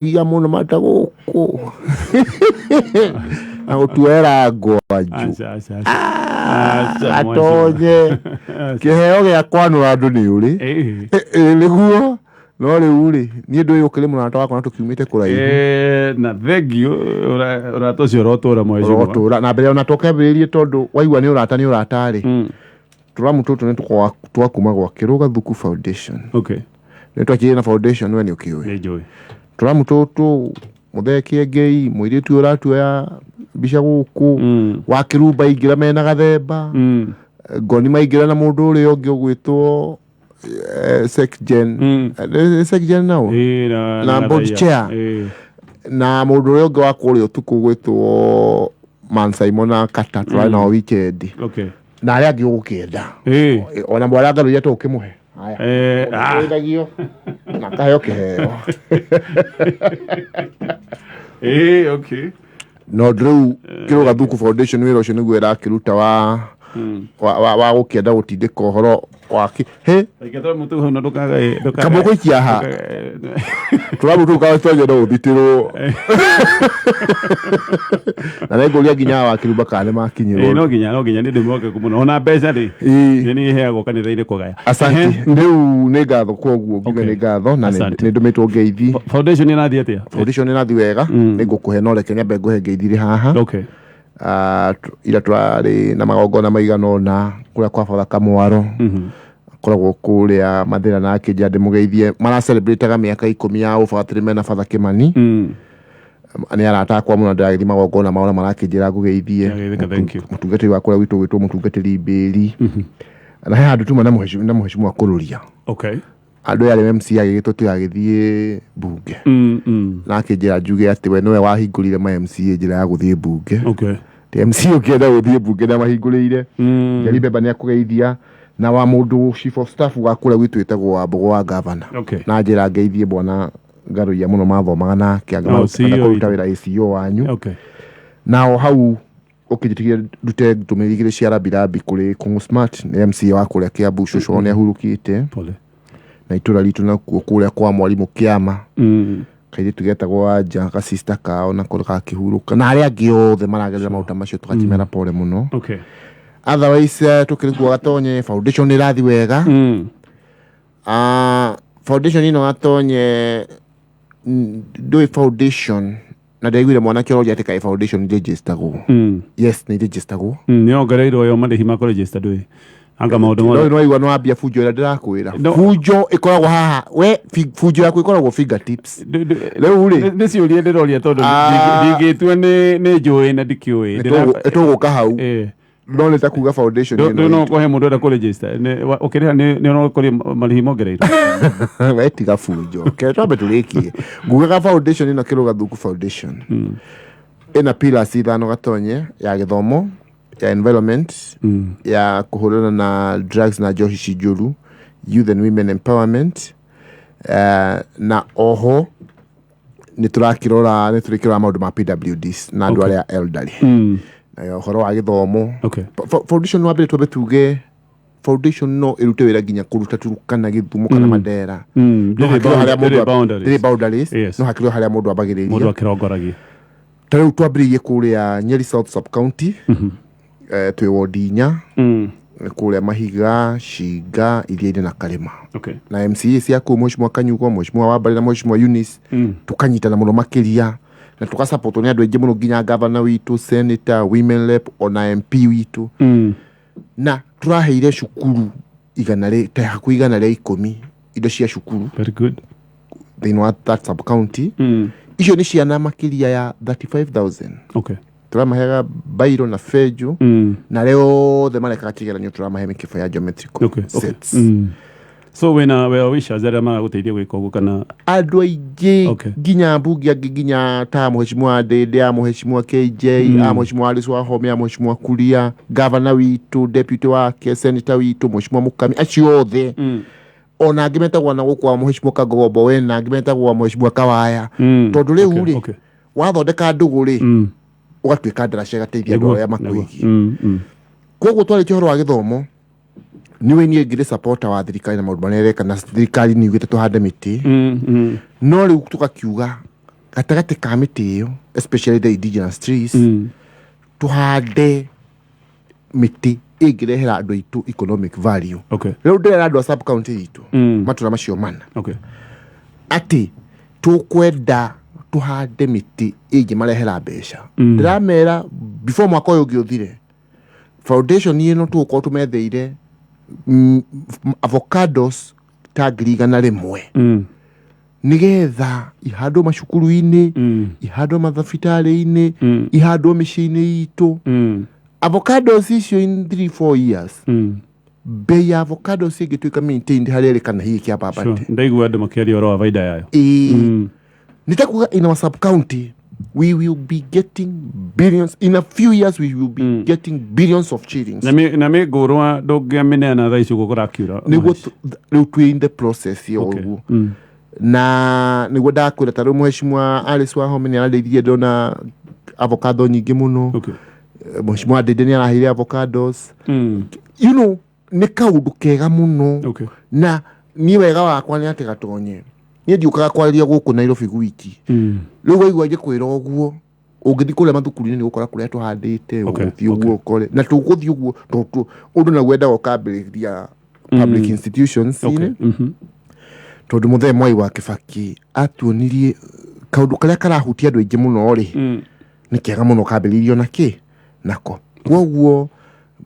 Ia mũno mata gũkũ na gũtuoera ngwanju. Aca, aca, aca. Aca, Atonye kĩheo gĩa kwanũra andũ nĩ ũrĩ. Ĩ, nĩguo no rĩu rĩ, niĩ ndũĩ ũkĩrĩ mũrata wakwa na tũkiumĩte kũraihu. Na thengiũ, ũrata ũcio ũrotũra, mheshimiwa. Ũrotũra na mbere ona tũkambĩrĩrie, tondũ waigua nĩ ũrata, nĩ ũrata rĩ, tũramu tũtũ nĩ twa kuma gwa Kĩrũga Thuku Foundation. Nĩ twakirie na foundation, we nĩ ũkĩũĩ. Nĩ njũĩ. Tũramu tũtũ, mũthee Kĩengei, mũirĩtu ũyũ ũratuoya mbica gũkũ, wa Kĩrumba aingĩra mena gathemba, ngoni maingĩra na mũndũ ũrĩa ũngĩ ũgwĩtwo Secgen. Secgen nao. Ĩĩ, na Na board Gathaia. chair. Na mũndũ ũrĩa ũngĩ wa kũrĩa ũtukũ ũgwĩtwo Man Simon na Kata, tũrarĩ nao weekend. Na arĩa angĩ ũgũkĩenda. Ona mwana ngarũria tũkĩmũhe. Haya. Ũgĩteithagio na akaheo kĩheo. Ĩĩ, okay. No rĩu Kĩrũga Thuku Foundation wĩra ũcio nĩguo ĩrakĩruta wa gũkĩenda gũtindĩka ũhoro wa he. Reke tũramu tũu hau na ndũkagae Kamwe gũikia haha. Tũramu tũu katonye no ũthitĩrwo na nĩngũria nginya wa Kĩrumba kana nĩ makinyĩrwo. Ĩĩ, no nginya nĩ ndĩmwokeku mũno, ona mbeca rĩ, nĩ niĩ heagwo kanitha-inĩ kũgaya. Asante. Rĩu nĩ ngatho, koguo ngiuge nĩ ngatho na nĩ ndũmĩtwo ngeithi. Foundation ĩrathiĩ atĩa? Foundation ĩrathiĩ wega. Nĩ ngũkũhe, no reke nyambe ngũhe ngeithi rĩ haha. Ah, ira tũrarĩ na magongona maigana ũna kũrĩa kwa Batha Kamwaro, akoragwo kũrĩa Mathĩra, na akĩnjĩra ndĩmũgeithie. Maracelebrataga mĩaka 10 ya ũbatĩrĩ mena Batha Kĩmani. Nĩ arata akwa mũno, ndĩragĩthiĩ magongona mao na marakĩnjĩra ngũgeithie. Nĩageithĩka, thank you. Mũtungatĩri wa kũrĩa gwitũ gwĩtwo mũtungatĩri Mbĩri, na he handũ tuma na mũhecimwa Kũrũria. Andũ aya arĩ MC agĩgĩtwo tũgagĩthiĩ mbunge, na akĩnjĩra njuge atĩ we nĩwe wahingũrire ma MCA njĩra ya gũthiĩ mbunge. Ti MC ũkĩenda gũthiĩ mbunge na mahingũrĩire. Njeri Mbemba nĩ akũgeithia, na wa mũndũ chief of staff wa kũrĩa gwitũ wĩtagwo Wambũgũ wa gavana. Na njĩra ngeithie bwana Ngaruiya mũno, mathomaga nake. Oh, CEO Kũruta witũ. wĩra ACO wanyu. Na o hau ũkĩnjĩtĩkĩria ndute ndũmĩrĩri igĩrĩ cia rambirambi kũrĩ Kũng'ũ Smart, nĩ MCA wa kũrĩa Kiambu, cũcũ wao nĩ ahurũkĩte. Pole. Na itũra ritũ nakuo kũrĩa kwa mwarimũ Kĩama, kairĩtu getagwo Wanja, gacista kao nako gakĩhurũka, na arĩa angĩ othe maragerera maũndũ ta macio tũgakĩmera pole mũno. Otherwise tũkĩrĩ kuo Gatonye, foundation nĩ ĩrathiĩ wega. Ah, foundation ĩno Gatonye, ndũĩ foundation, na ndaiguire mwanake ũroria atĩ kaĩ foundation registergwo. Yes, nĩ registergwo. Nĩ ongereirwo yo marĩhi ma kũregister, ndũĩ anga maũndũ no mothe. Nĩ waigua nĩ wambia bunjo ĩrĩa ndĩrakwĩra. No. Bunjo ĩkoragwo haha, we bunjo yaku ĩkoragwo fingertips. Rĩu rĩ, Nĩ ciũria ndĩroria tondũ Ah. ndingĩtua nĩ njũĩ na ndikĩũĩ. Nĩtũgũka hau. No nĩ ta kuga foundation ĩno Ndũ no kũhe mũndũ ũrenda kũregister ũkĩrĩha nĩ ũrakũria marĩhi mongereirwo. We tiga bunjo, ke twambe tũrĩkie. Ngugaga foundation ĩno, Kĩrũga Thuku Foundation, ĩna pillars ithano Gatonye: ya gĩthomo, ya environment, ya kũhũrana na drugs na njohi ci njũru, youth and women empowerment, na oho nĩ tũrakĩrora, nĩ tũrĩkĩrora maũndũ ma PWDs na andũ arĩa elderly, na ũhoro wa gĩthomo. Foundation, wa mbere twambe tuge foundation no ĩrute wĩra nginya kũruta Turukana, Gĩthumo kana Mandera. No Ndĩrĩ hakĩrĩ o harĩa mũndũ ndĩrĩ boundaries. Ndĩrĩ boundaries. Yes. No hakĩrĩ o harĩa mũndũ Mũndũ ambagĩrĩria. akĩrongoragia. Ta rĩu twambĩrĩirie kũrĩa Nyeri South sub county, twĩ wondi 4, kũrĩa Mahiga, Cinga, Iria-inĩ na Karĩma, na MCA cia kũu, Mheshimiwa Kanyugo, Mheshimiwa Wambari na Mheshimiwa Eunice, tukanyitana mũno makĩria na tũgasupportwo nĩ andũ aingĩ mũno, nginya gavana witũ, senator, women rep, ona MP witũ. Na tũraheire cukuru igana rĩ ta hakuhĩ 110 indo cia cukuru Very good. thĩinĩ wa that sub county. Icio nĩ ciana makĩria ya 35,000. Tũramaheaga bairo na benjũ, na arĩa othe marekaga kĩgeranio tũramahe mĩkĩbo ya geometrical sets. So wĩna well wishers arĩa maragũteithia gwĩka ũguo kana? Andũ aingĩ, nginya mbunge angĩ, nginya ta Mheshimiwa Ndĩndĩ, a Mheshimiwa KJ, a Mheshimiwa Alice Wahome, a Mheshimiwa Kuria, gavana witũ, deputy wake, senator witũ Mheshimiwa Mukami, acio othe, ona angĩ metagwo na gũkũ, wa Mheshimiwa Kagombo wena angĩ metagwo Mheshimiwa Kawaya, tondũ rĩu rĩ, wathondeka ndũgũ rĩ, ũgatuĩka ndaraca ĩgateithia andũ arĩa makwĩgiĩ. Koguo twarĩkia ũhoro wa gĩthomo, niwe niĩ ngĩrĩ supporter wa thirikari na maũndũ marĩa ĩreka, na thirikari nĩ yugĩte tũhande mĩtĩ, no rĩu tũgakiuga Gatagatĩ ka mĩtĩ ĩyo, especially the indigenous trees, tũhande mĩtĩ ĩngĩrehera andũ aitũ economic value. Rĩu ndĩrera andũ a sub county itũ, matũra macio mana, atĩ tũkwenda tũhande mĩtĩ ĩngĩmarehera mbeca. Ndĩramera before mwaka ũyũ ũngĩ ũthire, foundation ĩno tũgũkorwo tũmetheire avocados ta 100,000, nĩgetha ihandwo macukuru-inĩ, ihandwo mathabitarĩ-inĩ, ihandwo mĩciĩ-inĩ itũ. Avocados icio in 3 4 years, bei ya avocados ĩngĩtuĩka maintained harĩa ĩrĩ kana hihi kĩambambate. Ndaigua andũ makĩaria ũhoro wa baida yayo. Ĩĩ. Nĩ ta kuga in our sub county we will be getting billions in a few years, we will be getting billions of shillings. Na mĩngũrwa ndũngĩamĩneana thaa ici ũguo kũrakiura? Nĩguo rĩu twĩ in the process ya ũguo, na nĩguo ndakwĩra, ta rĩu mũhecimwa Alice Wahome nĩ arandeithirie, ndona avocado nyingĩ mũno. Mũhecimwa Ndĩndĩ nĩ araheire avocados. Nĩ kaũndũ kega mũno. Na niĩ wega wakwa nĩ atĩ, Gatonye, niĩ ndiũkaga kwarĩria gũkũ Nairobi gwiki. Rĩu waigua ngĩkwĩra ũguo, ũngĩthiĩ kũrĩa mathukuru-inĩ nĩ ũgũkora kũrĩa tũhandĩte. Ũgũthiĩ ũguo ũkore na tũgũthiĩ ũguo tondũ ũndũ naguo wendaga ũkambĩrĩria public institutions inĩ, tondũ mũthee Mwai wa Kĩbaki atuonirie kaũndũ karĩa karahutia andũ aingĩ mũno rĩ, nĩ kega mũno kambĩrĩirio na kĩ nako. Koguo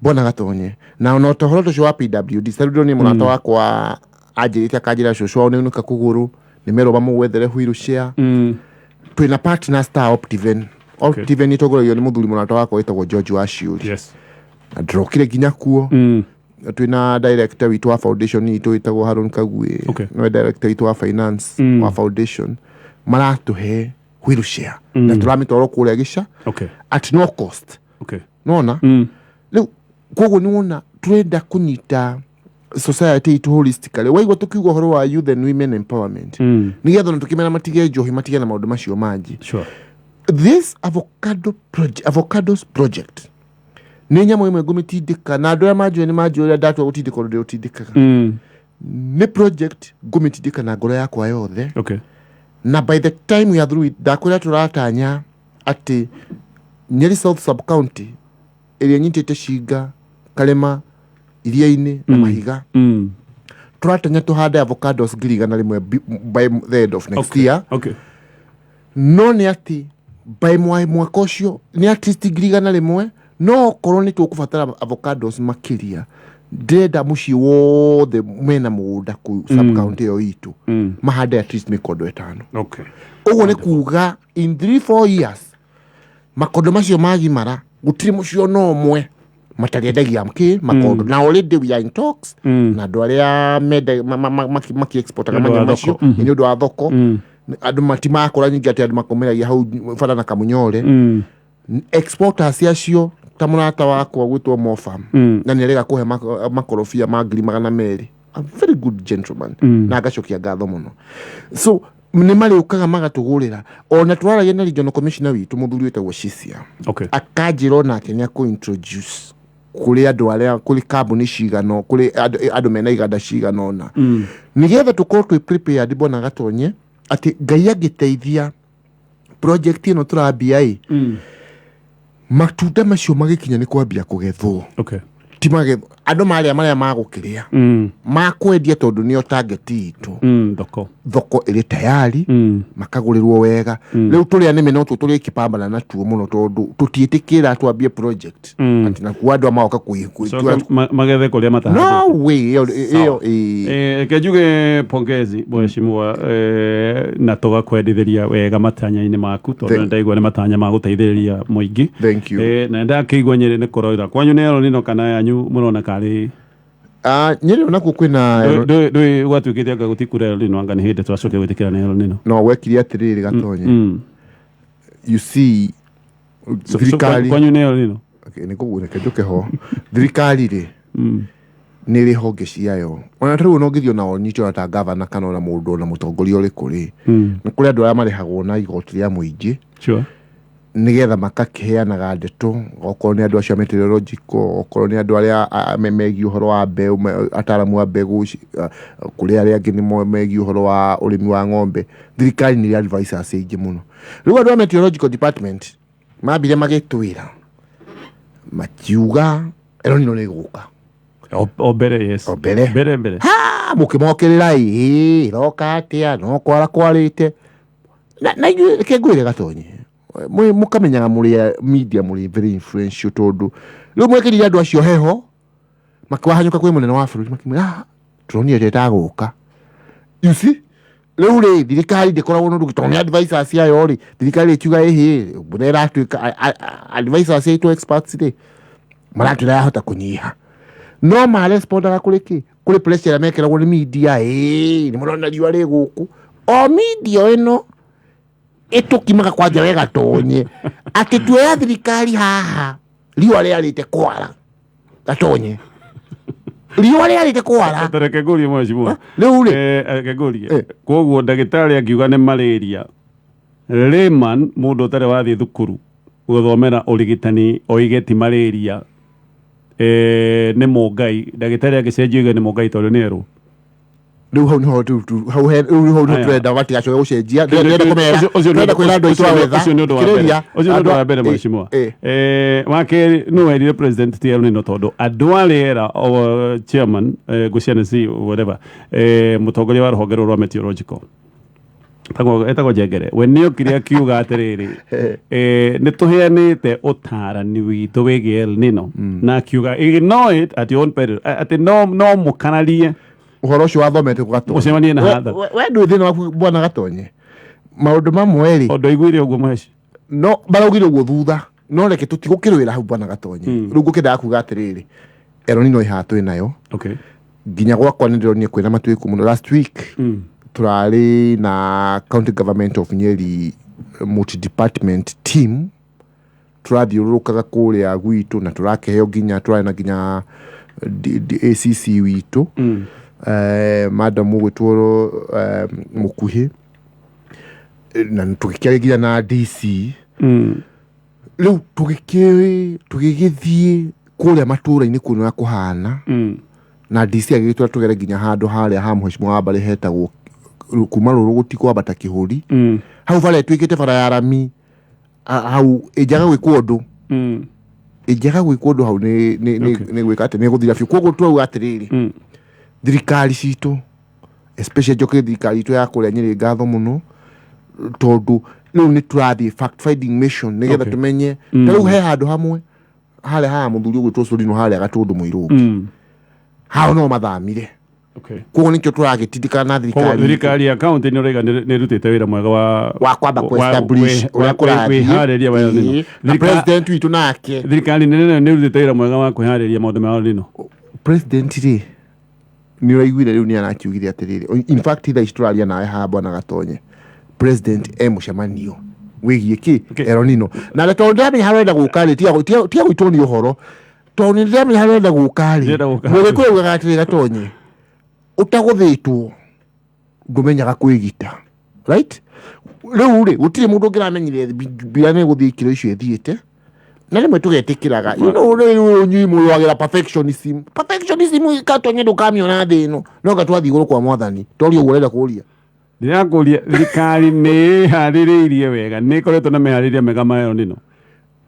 mbona Gatonye na ona ta ũhoro ũcio wa PWD, tarĩu ndĩronire mũrata wakwa anjĩrĩte, akanjĩra cũcũ wao nĩaunĩka kũgũrũ, nĩ merwo mamũgwethere wheelchair. Twĩna partners ta Optiven. Optiven ĩtongoragio nĩ mũthuri mũrata wakwa wĩtagwo George Waciũri, na ndĩrokire nginya kuo. Twĩna director witũ wa foundation itũ wĩtagwo Haron Kagwe, nĩwe director witũ wa finance wa foundation. Maratũhe wheelchair na tũramĩtwara kũrĩa gĩca at no cost. Nona rĩu koguo nĩ wona tũrenda kũnyita society itũ holistically. Waigua tũkiuga ũhoro wa youth and women empowerment, nĩgetha ona tũkĩmera matige njohi, matige na maũndũ macio mangĩ. This avocado project, avocados project, nĩ nyamũ ĩmwe ngũmĩtindĩka, na andũ arĩa manjũĩ nĩ manjũĩ ũrĩa ndatua gũtindĩka ũndũ ndĩũtindĩkaga. Nĩ project ngũmĩtindĩka na ngoro yakwa yothe, na by the time we are through it, ndakwĩra tũratanya atĩ Nyeri South sub county ĩrĩa ĩnyitĩte Cinga, Karema, Iria-inĩ na Mahiga, tũratanya tũhande avocados 100,000 by the end of next year. No nĩ atĩ by mwaka ũcio nĩ at least 100,000. No okorwo nĩ tũkũbatara avocados makĩria, ndĩrenda mũciĩ wothe mena mũgũnda kũu sub county ĩyo itũ mahande at least mĩkondo 5. Ũguo nĩ kuga in 3 4 years makondo macio magimara, gũtirĩ mũciĩ ona ũmwe matarĩendagia kĩ makondo. Na already we are in talks na andũ arĩa mende maki-exportaga Nĩ ũndũ wa manya macio. thoko. Nĩ ũndũ wa thoko. Andũ matimakũra nyingĩ atĩ andũ makomeragia hau bara na Kamunyore. Exporters acio ta mũrata wakwa gwĩtwo Mofam, na nĩ arega kũhe makorobia ma 200,000, a very good gentleman, na ngacokia ngatho mũno. So nĩ marĩũkaga magatũgũrĩra. Ona tũraragia na regional commissioner witũ, mũthuri wĩtagwo Cisia, akanjĩra onake nĩ akũ-introduce kũrĩ andũ arĩa, kũrĩ kambuni cigana, kũrĩ andũ mena iganda cigana ũna, nĩgetha tũkorwo twĩ prepared, bwana Gatonye, atĩ Ngai angĩteithia project ĩno tũrambia ĩ, matunda macio magĩkinya nĩ kwambia kũgethwo, ti magethwo andũ marĩa marĩa magũkĩrĩa, makwendia, tondũ nĩo target itũ. Thoko. Thoko ĩrĩ tayari, makagũrĩrwo wega. Rĩu tũrĩa nĩme no tuo tũrĩkĩpambana natuo mũno, tondũ tũtiĩtĩkĩra twambie project atĩ nakuo andũ amagoka Coke magethe kũrĩa matahandĩte. No way, ĩyo ĩĩ. Reke njuge pongezi, mheshimiwa, na tũgakwendithĩria wega matanya-inĩ maku, tondũ nĩ ndaigua nĩ matanya ma gũteithĩrĩria mũingĩ. Thank you. Na ndakĩigua Nyĩrĩ nĩ kũroira kwanyu nĩ El Nino kana yanyu mũrona karĩ? Ah, Nyĩrĩ onakuo kwĩna Ndũĩ gwatuĩkĩte anga gũtikura El Nino, anga nĩ hĩndĩ twacokire gwĩtĩkĩra nĩ El Nino. No wekire atĩrĩrĩ, Gatonye, you see, So thirikari kwanyu nĩ El Nino? Okay, nĩ kũguo reke njũke ho. Thirikari rĩ, nĩ ĩrĩ honge ciayo. Ona ta rĩu ona ũngĩthiĩ ona ũnyite ona ta gavana kana ona mũndũ ona mũtongoria ũrĩkũ rĩ, nĩ kũrĩ andũ arĩa marĩhagwo na igoti rĩa mũingĩ. Nĩgetha makakĩheanaga ndeto, okorwo nĩ andũ acio a meteorological, okorwo nĩ andũ arĩa megiĩ ũhoro wa mbeũ, ataaramu a mbegũ, kũrĩ arĩa angĩ nĩ megiĩ ũhoro wa ũrĩmi wa ng'ombe. Thirikari nĩ ĩrĩ advisors aingĩ mũno. Rĩu andũ a meteorological department mambire magĩtwĩra, makiuga El Nino nĩ ĩgũka. O mbere, yes. O mbere. Mbere mbere. Ha mũkĩmokĩrĩra, ĩ ĩroka atĩa? No kwara kwarĩte na ithuĩ, reke ngwĩre Gatonye, mũkamenyaga mũrĩ a media, mũrĩ very influential, tondũ rĩu mwekĩrire andũ acio heho, makĩwahanyũka kwĩ mũnene wa bũrũri, makĩmwĩra, "Ah, tũronire ĩtagũka." You see, rĩu rĩ, thirikari ndĩkoragwo na ũndũ tondũ nĩ advisors ayo rĩ, thirikari ĩkiuga ĩhĩ mbura ĩratuĩka, advisors aitũ, experts rĩ, maratwĩra yahota kũnyiha, no marespondaga kũrĩ kĩ? Kũrĩ pressure ĩrĩa mekĩragwo nĩ media. Ĩĩ, nĩ mũrona riũa rĩ gũkũ, o media ĩno ĩtũkimaga kwanja we Gatonye, atĩ tuoya thirikari haha riũa rĩarĩte kwara. Gatonye, riũa rĩarĩte kwara. Reke ngũrie, mheshimiwa. Rĩu rĩ, Reke ngũrie. Koguo ndagĩtarĩ angiuga nĩ malaria, layman, mũndũ ũtarĩ wathiĩ thukuru gũthomera ũrigitani, oige ti malaria, nĩ mũngai, ndagĩtarĩ angĩcenjia oige nĩ mũngai tondũ nĩ erwo? Rĩu hau niho hau rĩu hau niho Aya. tũrenda matigacoke gũcenjia. Ndĩrenda kũmera, ndĩrenda kwĩra andũ aitũ a wetha Ũcio nĩ ũndũ wa mbere. Thikĩrĩria, Ũcio nĩ ũndũ wa mbere, mheshimiwa. Wa kerĩ, nĩ werire president ti El Nino, tondũ andũ a rĩera, o, chairman, ngũciana si whatever, mũtongoria wa rũhonge rũrũ rwa meteorological etagwo Njengere, we nĩ okire akiuga atĩrĩrĩ, nĩ tũheanĩte ũtarani witũ wĩgiĩ El Nino, na akiuga ignore it at your own peril, atĩ no mũkararie. Ũhoro ũcio wathomete kũ, Gatonye? Ũcemanie na Hathara. We ndũĩ thĩna waku, bwana Gatonye, maũndũ mamwe rĩ. Tondũ aiguire ũguo, mũheci. No maraugire ũguo thutha, no reke tũtigũkĩrũĩra hau, bwana Gatonye. Rĩu ngũkĩendaga kuga atĩrĩrĩ, El Nino ĩhaha twĩ nayo. Nginya gwakwa nĩ ndĩronire kwĩna matuĩku mũno last week. Tũrarĩ na county government of Nyeri multi department team, tũrathiũrũrũkaga kũrĩa gwitũ na tũrakĩheo nginya, tũrarĩ na nginya ACC witũ, madam ũgwĩtwo Mũkuhĩ, na tũgĩkĩaria nginya na DC. Rĩu tũgĩgĩthiĩ kũrĩa matũũra-inĩ kuona ũrĩa kũhana, na DC agĩgĩtwĩra tũgere nginya handũ harĩa ha mheshimiwa wa mbarĩ hetagwo kuma Rũrũgũti kwambata Kĩhũri. Hau bara ĩtuĩkĩte bara ya rami. Hau ĩnjaga gwĩkwo ũndũ, ĩnjaga gwĩkwo ũndũ hau nĩ gwĩka atĩ nĩ gũthira biũ. Koguo twauga atĩrĩrĩ, thirikari citũ, especially njoke thirikari itũ ya kũrĩa Nyĩrĩ ngatho mũno, tondũ rĩu nĩ tũrathiĩ fact finding mission nĩgetha tũmenye. Ta rĩu he handũ hamwe harĩa haha mũthuri ũgwĩtwo Sorino, harĩa Gatũndũ Mũirũngi, hao no mathamire. Koguo nĩkĩo tũragĩtindĩkana na Koguo thirikari. Thirikari ya county nĩ ũraiga nĩ ĩrutĩte wĩra mwega wa Wa kwamba kũ-establish ũrĩa kũrathiĩ. Kwĩharĩria wa El Nino. Ĩĩ. Na president witũ nake. Thirikari nene nĩ ĩrutĩte wĩra mwega wa kwĩharĩria maũndũ ma El Nino. President rĩ, nĩ ũraiguire rĩu nĩ arakiugire atĩrĩrĩ, in fact thaa ici tũraria nawe haha, bwana Gatonye, president e mũcemanio wĩgiĩ kĩ? El Nino. Na tondũ ndĩramenya harĩa ũrenda gũka rĩ, tiga gũitwo nĩ ũhoro, tondũ nĩ ndĩramenya harĩa ũrenda gũka rĩ. Ndĩrenda gũka. Mũgĩkũyũ augaga atĩrĩ, Gatonye, ũtagũthĩtwo ndũmenyaga kwĩgita, right? Rĩu rĩ, gũtirĩ mũndũ ũngĩramenyire mbira nĩ gũthiĩ ikĩro icio ĩthiĩte, na rĩmwe tũgetĩkĩraga, rĩu nyui mũrũagĩra perfectionism. Perfectionism, Gatonye, ndũkamiona thĩ ĩno, no gatwathiĩ igũrũ kwa mwathani toria ũguo ũrenda kũria. Ndĩrakũria, thirikari nĩ ĩharĩrĩirie wega, nĩ ĩkoretwo na meharĩria mega ma El Nino?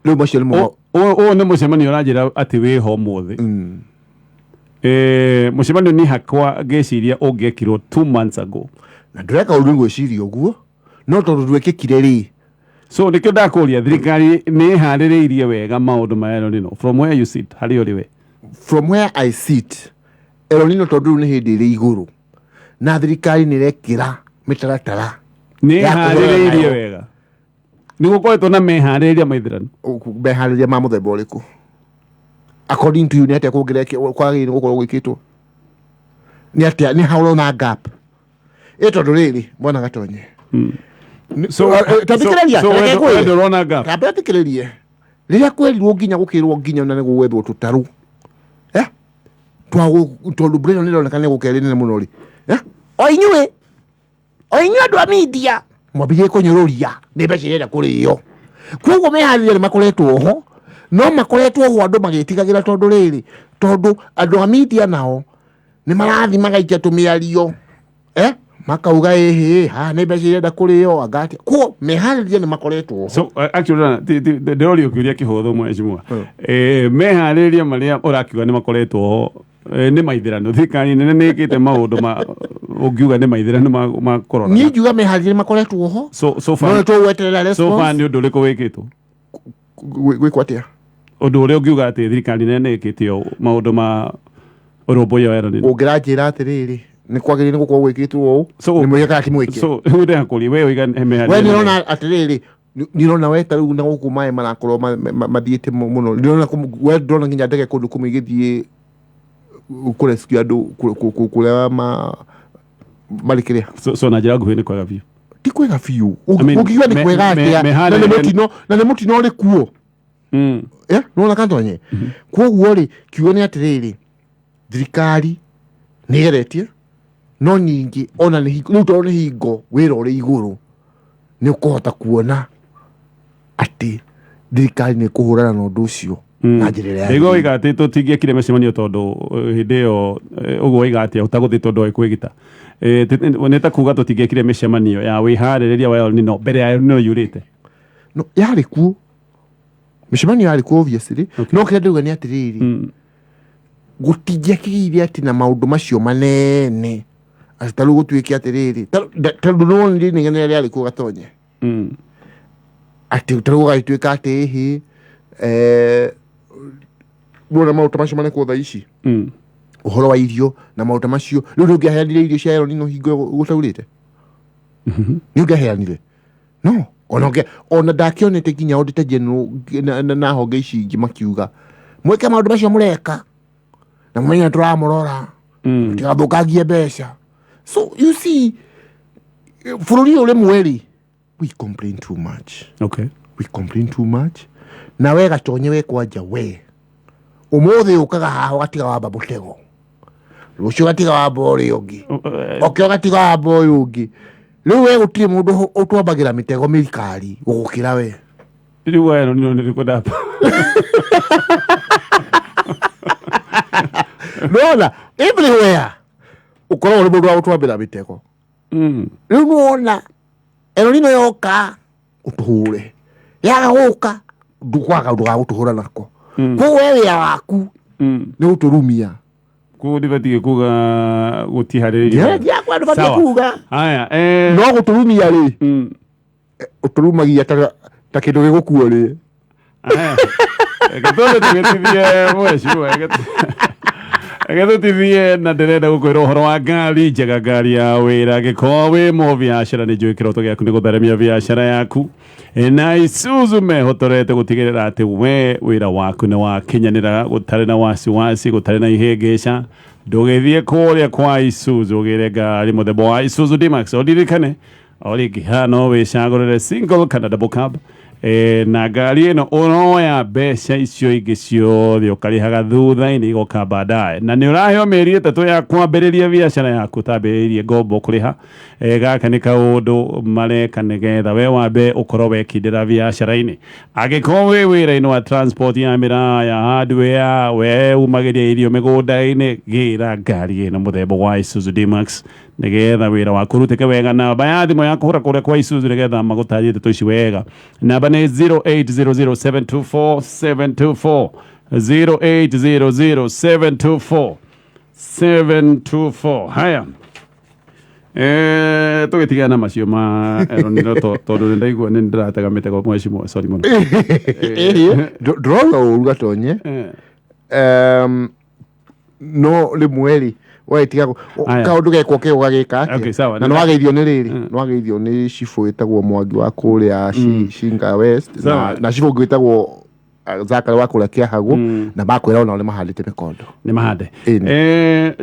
Rĩu macio nĩ mo. Ũyũ nĩ mũcemanio ũranjĩra atĩ wĩho ũmũthĩ. Mũcemanio nĩ hakwa ngĩciria ũngĩekirwo 2 months ago. Na ndũreka ũru nĩ gwĩciria ũguo, no tondũ ndwekĩkire rĩ. So nĩkĩo ndakũria, thirikari nĩ ĩharĩrĩirie wega maũndũ ma El Nino, from where you sit, harĩa ũrĩ we? From where I sit, El Nino, tondũ rĩu nĩ hĩndĩ ĩrĩ igũrũ na thirikari nĩ ĩrekĩra mĩtaratara Nĩ ya kũhũrana ĩharĩrĩirie nayo. wega, nĩ gũkoretwo na meharĩrĩria maithĩranu? Meharĩria ma mũthemba ũrĩkũ? According to you, nĩ atĩa kũngĩrekwo kwagĩrĩire gũkorwo gwĩkĩtwo? Nĩ atĩa, nĩ ha ũrona gap ĩ? Tondũ rĩrĩ, bwana Gatonye, So, ta thikĩrĩria, so reke ngwĩre. we ndũrona gap? Kamba thikĩrĩrie, rĩrĩa kwerirwo nginya gũkĩrwo nginya na nĩ gũgwethwo tũtarũ, eh? Tondũ mbura ĩno nĩ ĩroneka nĩ gũka ĩrĩ nene mũno rĩ, eh? O inyuĩ andũ a media mwambirie kũnyũrũria nĩ mbeca irenda kũrĩo. Koguo meharĩria nĩ makoretwo ho, no makoretwo ho andũ magĩtigagĩra tondũ rĩrĩ, tondũ andũ a media nao nĩ marathiĩ magaikia tũmĩario, makauga ĩhĩ haha nĩ mbeca irenda kũrĩo anga atĩa. Koguo meharĩria nĩ makoretwo ho. So actually ndĩrorio kĩũria kĩhũthũ, mheshimiwa. Meharĩria marĩa ũrakiuga nĩ makoretwo ho, nĩ maithĩrano thirikari nene nĩ ĩkĩte maũndũ ma ũngiuga nĩ maithĩrano ma kũrora? Niĩ ngiuga meharĩria nĩ makoretwo ho, so no far nĩ tũgweterera so far response. Nĩ ũndũ ũrĩkũ wĩkĩtwo? Gwĩkwo atĩa? Ũndũ ũrĩa ũngiuga atĩ thirikari nene nĩ ĩkĩte maũndũ ma ũrũmbũiya wa El Nino. Ũngĩranjĩra atĩrĩrĩ, nĩ kwagĩrĩire nĩ gũkorwo gwĩkĩtwo ũũ, So- nĩ mwĩke kana ti mwĩke? So rĩu ndĩrakũria we ũiga meharĩria. We nĩrona atĩrĩrĩ, nĩrona we ta rĩu na gũkũ maĩ marakorwo mathiĩte mũno, nĩrona we ndĩrona nginya ndege kũndũ kũmwe igĩthiĩ kũrescue andũ kũrĩa marĩ kĩrĩa. So na njĩra nguhĩ nĩ kwega biũ? Ti kwega biũ. I mean, Ũngiuga nĩ kwega atĩa na nĩ mũtino, na nĩ mũtino ũrĩ kuo? Nĩwona katonye? Koguo rĩ, kiugo nĩ atĩrĩrĩ, thirikari nĩ ĩgeretie, no ningĩ ona nĩ hingo rĩu, tondũ nĩ hingo wĩra ũrĩ igũrũ, nĩ ũkũhota kuona atĩ thirikari nĩ ĩkũhũrana na ũndũ ũcio na njĩra ĩrĩa Nĩguo yagĩrĩire. waiga atĩ tũtingĩekire mĩcemanio tondũ hĩndĩ ĩyo, ũguo waiga atĩa ũtagũthĩ tondũ kwĩgita. Nĩ ta kuga tũtingĩekire mĩcemanio ya wĩharĩrĩria wa El Nino mbere ya El Nino yurĩte? No, yarĩ kuo mĩcemanio, yarĩ kuo obviously, no kĩrĩa ndĩrauga nĩ atĩrĩrĩ, gũtingĩakĩgĩire atĩ na maũndũ macio manene atĩ ta rĩu gũtuĩke atĩrĩrĩ, tondũ nĩwonire inegene rĩarĩ kuo gatonye, atĩ ta rĩu gũgagĩtuĩka atĩ ĩhĩ, wona maũndũ ta macio marekwo thaa ici, ũhoro wa irio na maũndũ ta macio. Rĩu nĩ ũngĩaheanire irio cia El Nino hingo ĩyo gũtaurĩte? Nĩ ũngĩaheanire? No ona ona ndakĩonete nginya Auditor General na honge ici ingĩ makiuga mwĩke maũndũ macio mũreka na mũmenye nĩ tũramũrora, tigathũkangie mbeca. So you see, bũrũri ũyũ rĩmwe rĩ, we complain too much. We complain too much. Na we gatonye, we kwanja, we ũmũthĩ ũkaga haha ũgatiga wamba mũtego, rũciũ ũgatiga wamba ũrĩa ũngĩ, oke ũgatiga wamba ũyũ ũngĩ. Rĩu we gũtirĩ mũndũ ũtwambagĩra mĩtego mĩrikari gũgũkĩra we. Rĩu wa El Nino nĩ rĩkũ ndamba? Nona everywhere ũkoragwo ũrĩ mũndũ wa gũtwambĩra mĩtego. Rĩu nĩwona El Nino yoka ũtũhũre, yaga gũka ndũkwaga ũndũ wa gũtũhũra nako. Koguo we wĩra waku nĩ gũtũrumia. Koguo ndibatiĩ kuga gũtiharĩrĩrio? Ndiakwa ndũbatiĩ Sawa. kuga. Haya, No gũtũrumia rĩ, ũtũrumagia ta kĩndũ gĩgũkua rĩ. Aya. Reke twambe tũgĩtithie, mheshimiwa, reke tũtithie, na ndĩrenda gũkwĩra ũhoro wa ngari njega, ngari ya wĩra. Angĩkorwo wĩ mũbiacara, nĩ njũĩ kĩroto gĩaku nĩ gũtheremia biacara yaku. Na Isuzu mehotorete gũtigĩrĩra atĩ we wĩra waku nĩ wakinyanĩra gũtarĩ na wasiwasi, gũtarĩ na ihĩngĩca. Ndũgĩthiĩ kũrĩa kwa Isuzu ũgĩre ngari mũthemba wa Isuzu D-Max. Ũririkane o rĩngĩ haha no wĩcagũrĩre single kana double cab, na ngari ĩno ũroya mbeca icio ingĩ ciothe ũkarĩhaga thutha-inĩ, igoka baadaye, na nĩ ũraheo mĩeri 3 ya kwambĩrĩria biacara yaku ũtambĩrĩirie ngombo kũrĩha. Gaka nĩ kaũndũ mareka nĩgetha we wambe ũkorwo wekindĩra biacara-inĩ. Angĩkorwo wĩ wĩra-inĩ wa transport ya mĩraya, hardware, we umagĩria irio mĩgũnda-inĩ, gĩra ngari ĩno mũthemba wa Isuzu D-Max nĩgetha wĩra waku ũrutĩke wega. Namba ya thimũ ya kũhũra kũrĩa kwa Isuzu nĩgetha magũtarĩrie ndeto ici wega, namba nĩ 0800724724, 0800724724. Haya, tũgĩtigana na macio ma El Nino, tondũ nĩ ndaigua nĩ ndĩratega mĩtego, mheshimiwa, sorry mũno. Ndĩrauga ũru gatonye, no rĩmwe rĩ wagĩtiga Aya. kaũndũ gekwo ke ũgagĩka Okay, sawa. atĩa? Na nĩwageithio nĩ rĩrĩ, nĩwageithio nĩ cibũ wĩtagwo Mwangi wa kũrĩa Shinga West, Sawa. na cibũ ũngĩ wĩtagwo Zakari wa kũrĩa Kĩahagũ, na makwĩra onao nĩ mahandĩte mĩkondo. Nĩ mahande. Ĩni.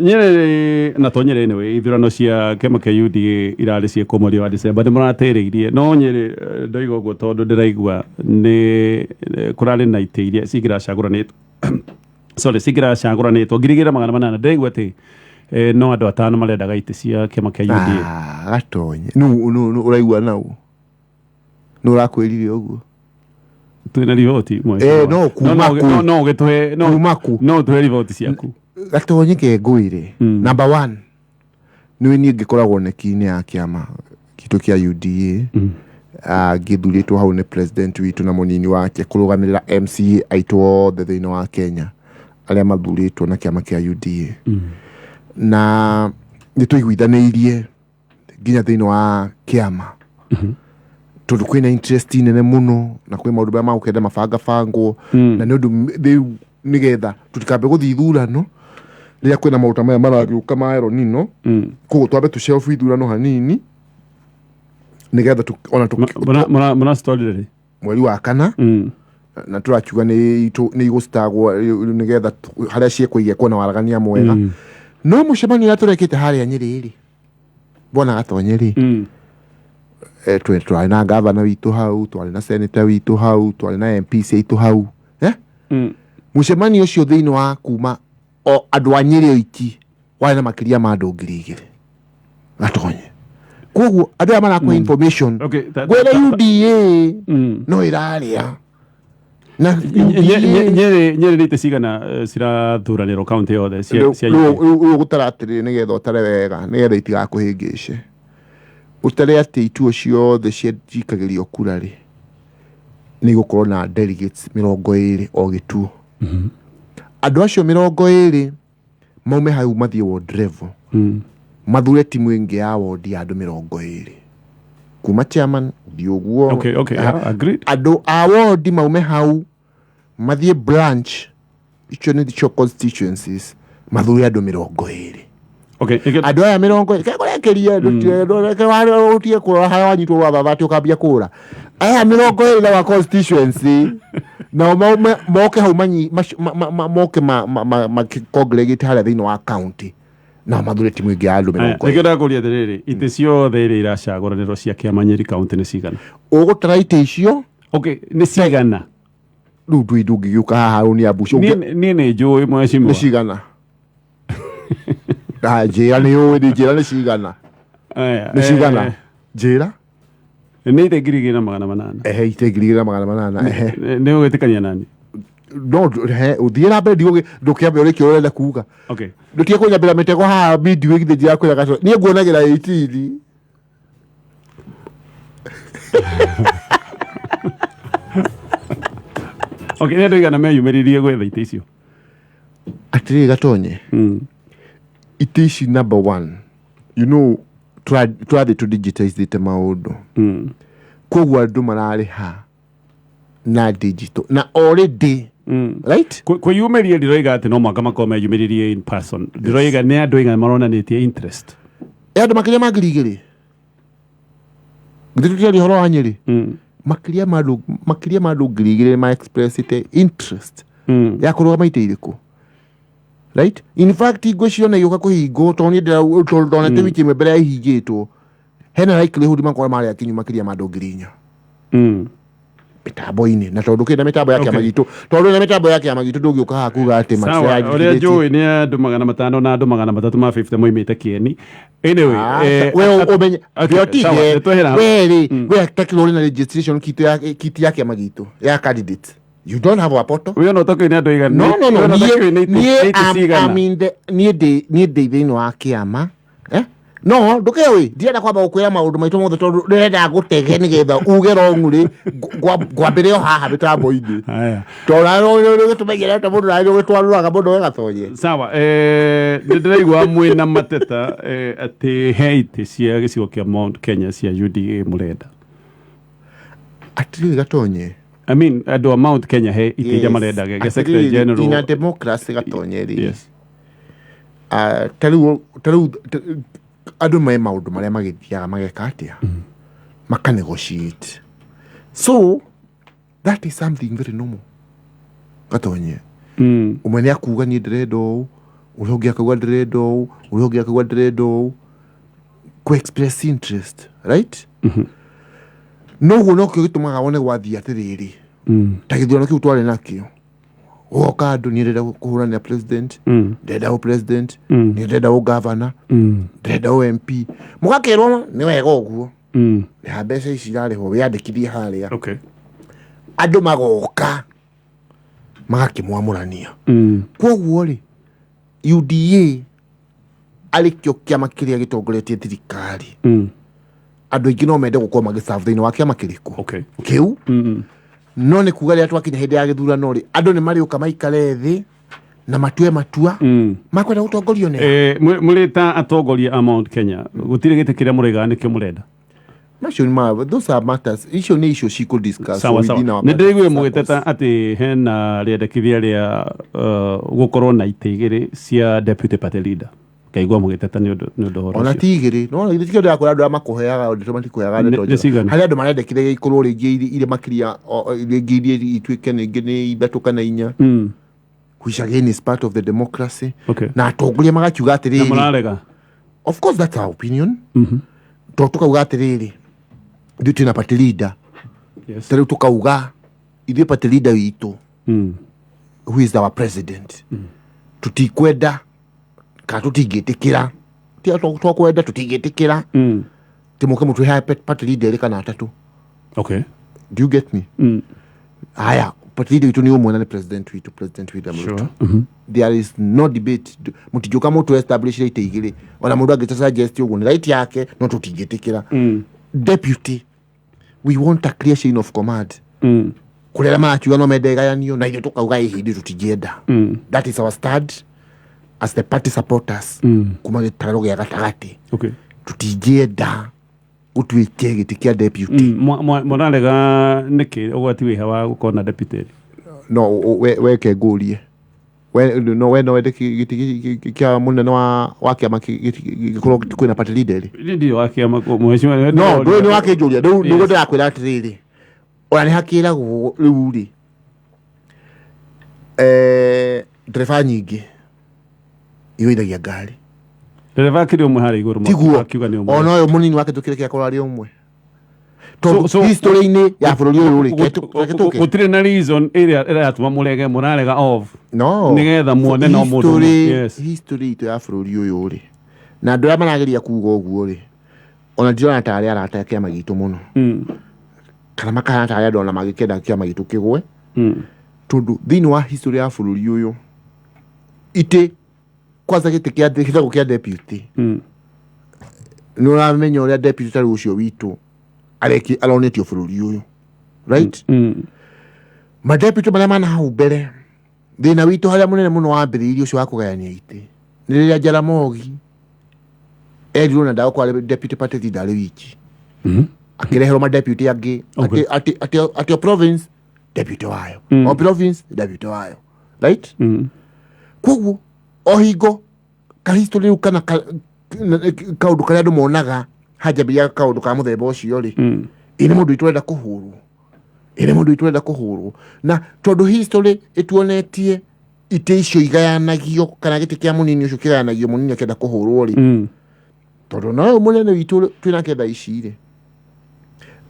Nyĩrĩ na to Nyĩrĩ, anyway, ithurano cia kĩama kĩa UDA irarĩ ciĩkwo mweri wa December, nĩ mũratĩrĩirie, no Nyĩrĩ, ndoiga ũguo tondũ ndĩraigua nĩ kũrarĩ na itĩ iria cingĩracagũranĩtwo, sorry, cingĩracagũranĩtwo 2800. Ndĩraigua atĩ no andũ atano marendaga itĩ cia kĩama kĩa UDA. Ah, gatonye, nũ ũraigua nau? Nũ ũrakwĩrire ũguo? Twĩna riboti. Eh, no, kuma kũ? No ũgĩtũhe no Kuma kũ? No ũtũhe riboti ciaku. Gatonye ke ngwĩre, number one, nĩ niĩ ngĩkoragwo neki-inĩ ya kĩama gitũ kĩa UDA. Ah, ngĩthurĩtwo hau nĩ president witũ na mũnini wake kũrũgamĩrĩra MCA aitũ othe thĩinĩ wa Kenya arĩa mathurĩtwo na kĩama kĩa UDA. Na nĩ tũiguithanĩirie nginya thĩinĩ wa kĩama tondũ kwĩna interest nene mũno na kwĩ maũndũ marĩa magũkenda mabangabangwo, na nĩ ũndũ rĩu nĩgetha tũtikambe gũthiĩ ithurano rĩrĩa kwĩna maũndũ ta maya maragĩũka ma El Nino. Koguo twambe tũshelf ithurano hanini nĩgetha ona Mũracitwarire rĩ? Mweri wa kana. Na tũrakiuga nĩ igũcitagwo rĩu nĩgetha harĩa ciĩkũigekwo na waragania mwega. No mũcemanio ũrĩa tũrekĩte harĩa Nyĩrĩ rĩ, bwana Gatonye rĩ, twarĩ na gavana witũ hau, twarĩ na senator witũ hau, twarĩ na MP aitũ hau, eh? Mũcemanio ũcio thĩinĩ wa kuma o andũ a Nyĩrĩ oiki warĩ na makĩria ma andũ 2000, Gatonye. Koguo andũ aya marakũhe information Okay, ngwĩre UDA no ĩrarĩa na UDA. Nyĩrĩ nĩ itĩ cigana cirathuranĩrwo kaunti yothe cia Rĩu UDA? Rĩu ũgũtara atĩrĩrĩ, nĩgetha ũtare wega, nĩgetha itigakũhĩngĩce, ũtare atĩ ituo ciothe ciikagĩrio kura rĩ, nĩ igũkorwo na delegates 20 o gĩtuo. Andũ acio 20 maume hau mathiĩ ward level, mathure timu ĩngĩ ya ward ya andũ 20 kuma chairman thiĩ ũguo. Okay, yeah, agreed. Andũ a ward maume hau mathiĩ branch, icio nĩ cio constituencies, mathure andũ 20. Andũ aya 20 kekũrekeria ũtige kũrora harĩa wanyitwo rwa baba atĩ ũkambia kũra. Aya 20 na wa constituency nao maume moke hau moke congregate harĩa thĩinĩ wa county, nao mathure timu ĩngĩ ya andũ 20. Nĩkĩo ndakũria atĩrĩrĩ, itĩ ciothe iria iracagũranĩrwo cia kĩama Nyĩrĩ kaunti nĩ cigana? Ũgũtara itĩ icio. Okay, nĩ cigana? Rĩu ndũi ndũngĩgĩũka haha rĩu nĩ ambuci. Niĩ nĩ njũĩ, Nĩ mheshimiwa. cigana? Ah, njĩra nĩ ũĩ, nĩ njĩra nĩ cigana. Aya, Nĩ cigana, njĩra. Nĩ itĩ 2800. Ehe, itĩ 2800, ehe. Nĩ ũgwĩtĩkania nani? No he ũthiĩ na mbere, ndigũgĩ ndũkĩambe ũrĩkie ũrenda kuga. Ndũtige kũnyambĩra mĩtego haha video ĩgithĩ njĩra kwĩra gaco niĩ nguonagĩra 18. Okay, nĩ andũ igana meyumĩririe gwetha itĩ icio? Atĩrĩrĩ Gatonye, itĩ ici, number one, tũrathiĩ tũ digitizĩte maũndũ. Koguo andũ mararĩha na digital na already, right? Kwĩyumĩria ndiroiga atĩ no mũhaka makorwo meyumĩririe in person. Ndiroiga nĩ andũ aigana maronanĩtie interest. E andũ makĩria ma 2000. Githĩ tũtiaria ũhoro wa Nyĩrĩ? Makĩria ma andũ 2000 ma expressĩte interest ya kũrũgama itĩ irĩkũ, right? In fact, ngwĩciria ona igĩũka kũhingwo, tondũ niĩ tondũ ndonete wiki ĩmwe mbere ya ihingĩtwo, hena likelihood makorwo marĩ akinyu makĩria ma andũ 4000 mĩtambo-inĩ. Na tondũ kĩna mĩtambo ya kĩama gitũ, tondũ na mĩtambo ya kĩama gitũ, ndũngĩũka haha kuga atĩ Sawa, ũrĩa njũĩ nĩ andũ 500 na andũ 350 moimĩte kĩeni. Anyway, we ũmenye okay, we sawa, ũtige. nĩtwehera hau. We rĩ, we takĩrwo ũrĩ na registration kit ya kit ya kĩama gitũ ya candidate, you don't have a portal. We ona ũtakĩũĩ nĩ andũ aigana. No. We ona niĩ ũtakĩũĩ nĩ niĩ itĩ cigana. I'm in the niĩ ndĩ thĩinĩ wa kĩama, eh? No ndũkĩũĩ, ndirenda kwamba gũkwĩra maũndũ maitũ mothe tondũ ndĩrenda ngũtege nĩgetha uge wrong rĩ, ngwambĩre o haha mĩtambo-inĩ. Haya. Tondũ gĩtũmenyerete mũndũ narĩ ũgĩtwarũraga mũndũ we Gatonye. Sawa, nĩ ndĩraigua mwĩna mateta atĩ he itĩ cia gĩcigo kĩa Mount Kenya cia UDA mũrenda. Atĩrĩrĩ Gatonye. I mean, andũ a Mount Kenya he itĩ iria marenda gĩa secretary Atĩrĩrĩ, general. ina democracy, Gatonye rĩ, Ah, ta rĩu andũ me maũndũ marĩa magĩthiaga mageka atĩa, maka negotiate. So that is something very normal, Gatonye. Ũmwe nĩ akuga niĩ ndĩrenda ũũ, ũrĩa ũngĩ akauga ndĩrenda ũũ, ũrĩa ũngĩ akauga ndĩrenda ũũ, ku express interest, right? Noguo nokĩo gĩtũmaga wone gwathiĩ atĩrĩrĩ, ta gĩthurano kĩu twarĩ nakĩo, goka andũ, niĩ ndĩrenda kũhũranĩra president, ndĩrenda ũ president, niĩ ndĩrenda ũ governor, ndĩrenda ũ MP, mũgakĩrwo nĩ wega ũguo, rĩha mbeca ici irarĩhwo wĩyandĩkithie harĩa. Andũ magoka magakĩmwamũrania. Kwoguo rĩ, UDA arĩ kĩo kĩama kĩrĩa gĩtongoretie thirikari, andũ aingĩ no mende gũkorwo magĩserve thĩinĩ wa kĩama kĩrĩkũ kĩu. No nĩ kuga rĩrĩa twakinya hĩndĩ ya gĩthurano rĩ, andũ nĩ marĩũka maikare thĩ na matue matua makwenda gũtongorio nĩ Mũrĩ ta atongoria a Mount Kenya, gũtirĩ gĩtĩ kĩrĩa mũraigaga nĩkĩo mũrenda? Macio nĩ those are matters, icio nĩ icio cikũ discuss Sawa sawa. within our Nĩ ndĩraiguire party mũgĩteta circles. atĩ hena rĩendekithia rĩa gũkorwo na itĩ igĩrĩ cia deputy party leader, ngaigua mũgĩteta nĩ ũndũ ũhoro Ona ũcio. ti igĩrĩ, no githĩ tikĩo ndĩrakwĩra andũ arĩa makũheaga ndeto matikũheaga ndeto Nĩ njega. cigana? Harĩ andũ marendekithia ikorwo rĩngĩ irĩ makĩria rĩngĩ iria ituĩke rĩngĩ nĩ ithatũ kana inya, which again is part of the democracy. Na atongoria magakiuga Na atĩrĩrĩ, mũrarega? Of course, that's our opinion, tondũ tukauga atĩrĩrĩ, ithuĩ twĩna party leader. Ta rĩu tukauga ithuĩ party leader witũ, who is our president, tutikwenda kana tũtingĩtĩkĩra, twakwenda tũtingĩtĩkĩra tĩmũke mũtwĩhae party leader erĩ kana atatũ. Do you get me? Haya, party leader witũ nĩ ũmwe na nĩ president witũ, President William Ruto. There is no debate. Mũtingĩũka mũtũ establish itĩ igĩrĩ. Ona mũndũ angĩta suggest ũguo, nĩ right yake, no tũtingĩtĩkĩra. Deputy, we want a clear chain of command. Kũrĩ arĩa marakiuga no mende ĩgayanio, na ithuĩ tũkauga ĩ hĩndĩ tũtingĩenda. That is our stand as the party supporters kuma gĩtarũ gĩa gatagatĩ. Tũtingĩenda gũtuĩke gĩtĩ kĩa deputy. Mũrarega nĩkĩ? Ũgwati wĩha wa gũkorwo na deputy? No weke ngũrie, we no we no wende gĩtĩ kĩa mũnene wa kĩama gĩkorwo kwĩna party leader rĩ? Niĩ ndirĩ wa kĩama, mheshimiwa. No ndũĩ nĩ wakĩnjũria rĩu nĩguo ndĩrakwĩra atĩrĩrĩ, ona nĩ hakĩragwo rĩu rĩ, ndereba nyingĩ igũithagia ngari. Ndereba akĩrĩ ũmwe harĩa igũrũ. Tiguo? Akiuga nĩ ũmwe. Ona ũyũ mũnini wake tũkĩreke akorwo arĩ ũmwe, tondũ So- history-inĩ ya bũrũri ũyũ rĩ, reke tũke. Gũtirĩ na reason ĩrĩa ĩratũma mũrege, mũrarega off No. nĩgetha muone no mũndũ ũmwe. History itũ ya bũrũri ũyũ rĩ, na andũ arĩa marageria kuga ũguo rĩ, ona ndirona tarĩ arata a kĩama gitũ mũno, kana makahana tarĩ andũ ona magĩkenda kĩama gitũ kĩgwe, tondũ thĩinĩ wa history ya bũrũri ũyũ, itĩ kwanza gĩtĩ kĩa gĩtagwo kĩa deputy, nĩ ũramenya ũrĩa deputy tarĩ ũcio witũ areki aronetio bũrũri ũyũ, right? Madeputy marĩa mana hau mbere, thĩna witũ harĩa mũnene mũno wambĩrĩirie ũcio wa kũgayania itĩ nĩ rĩrĩa Jaramogi erirwo na ndagũkorwo arĩ deputy party leader arĩ wiki, akĩreherwo madeputy angĩ. Atĩ o province deputy wayo, o province deputy wayo, right? Koguo o hingo ka history rĩu kana kaũndũ karĩa andũ monaga hanjambĩria kaũndũ ka mũthemba ũcio rĩ, ĩ nĩ mũndũ witũ ũrenda kũhũrwo, ĩ nĩ mũndũ witũ ũrenda kũhũrwo. Na tondũ history ĩtuonetie itĩ icio igayanagio, kana gĩtĩ kĩa mũnini ũcio kĩgayanagio mũnini akĩenda kũhũrwo rĩ, tondũ no ũyũ mũnene witũ twĩnake thaa ici rĩ,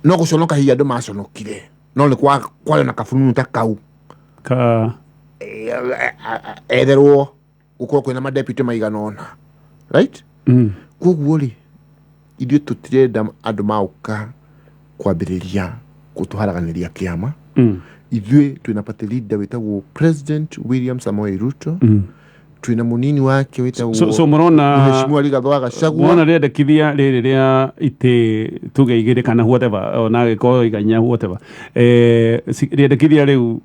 no gũconoka hihi andũ maconokire, no nĩ kwarĩ na kabununu ta kau. Ka Etherwo gũkorwo kwĩna madeputy maigana ũna, right? Koguo rĩ, ithuĩ tũtirenda andũ maũka kwambĩrĩria gũtũharaganĩria kĩama. Ithuĩ twĩna party leader wĩtagwo President William Samoei Ruto, twĩna mũnini wake wĩtagwo So mũrona Mheshimiwa Rigathĩ wa Gachagua. Mũrona rĩendekithia rĩrĩ rĩa itĩ tuge igĩrĩ kana whatever, ona agĩkorwo iganya whatever, rĩendekithia rĩu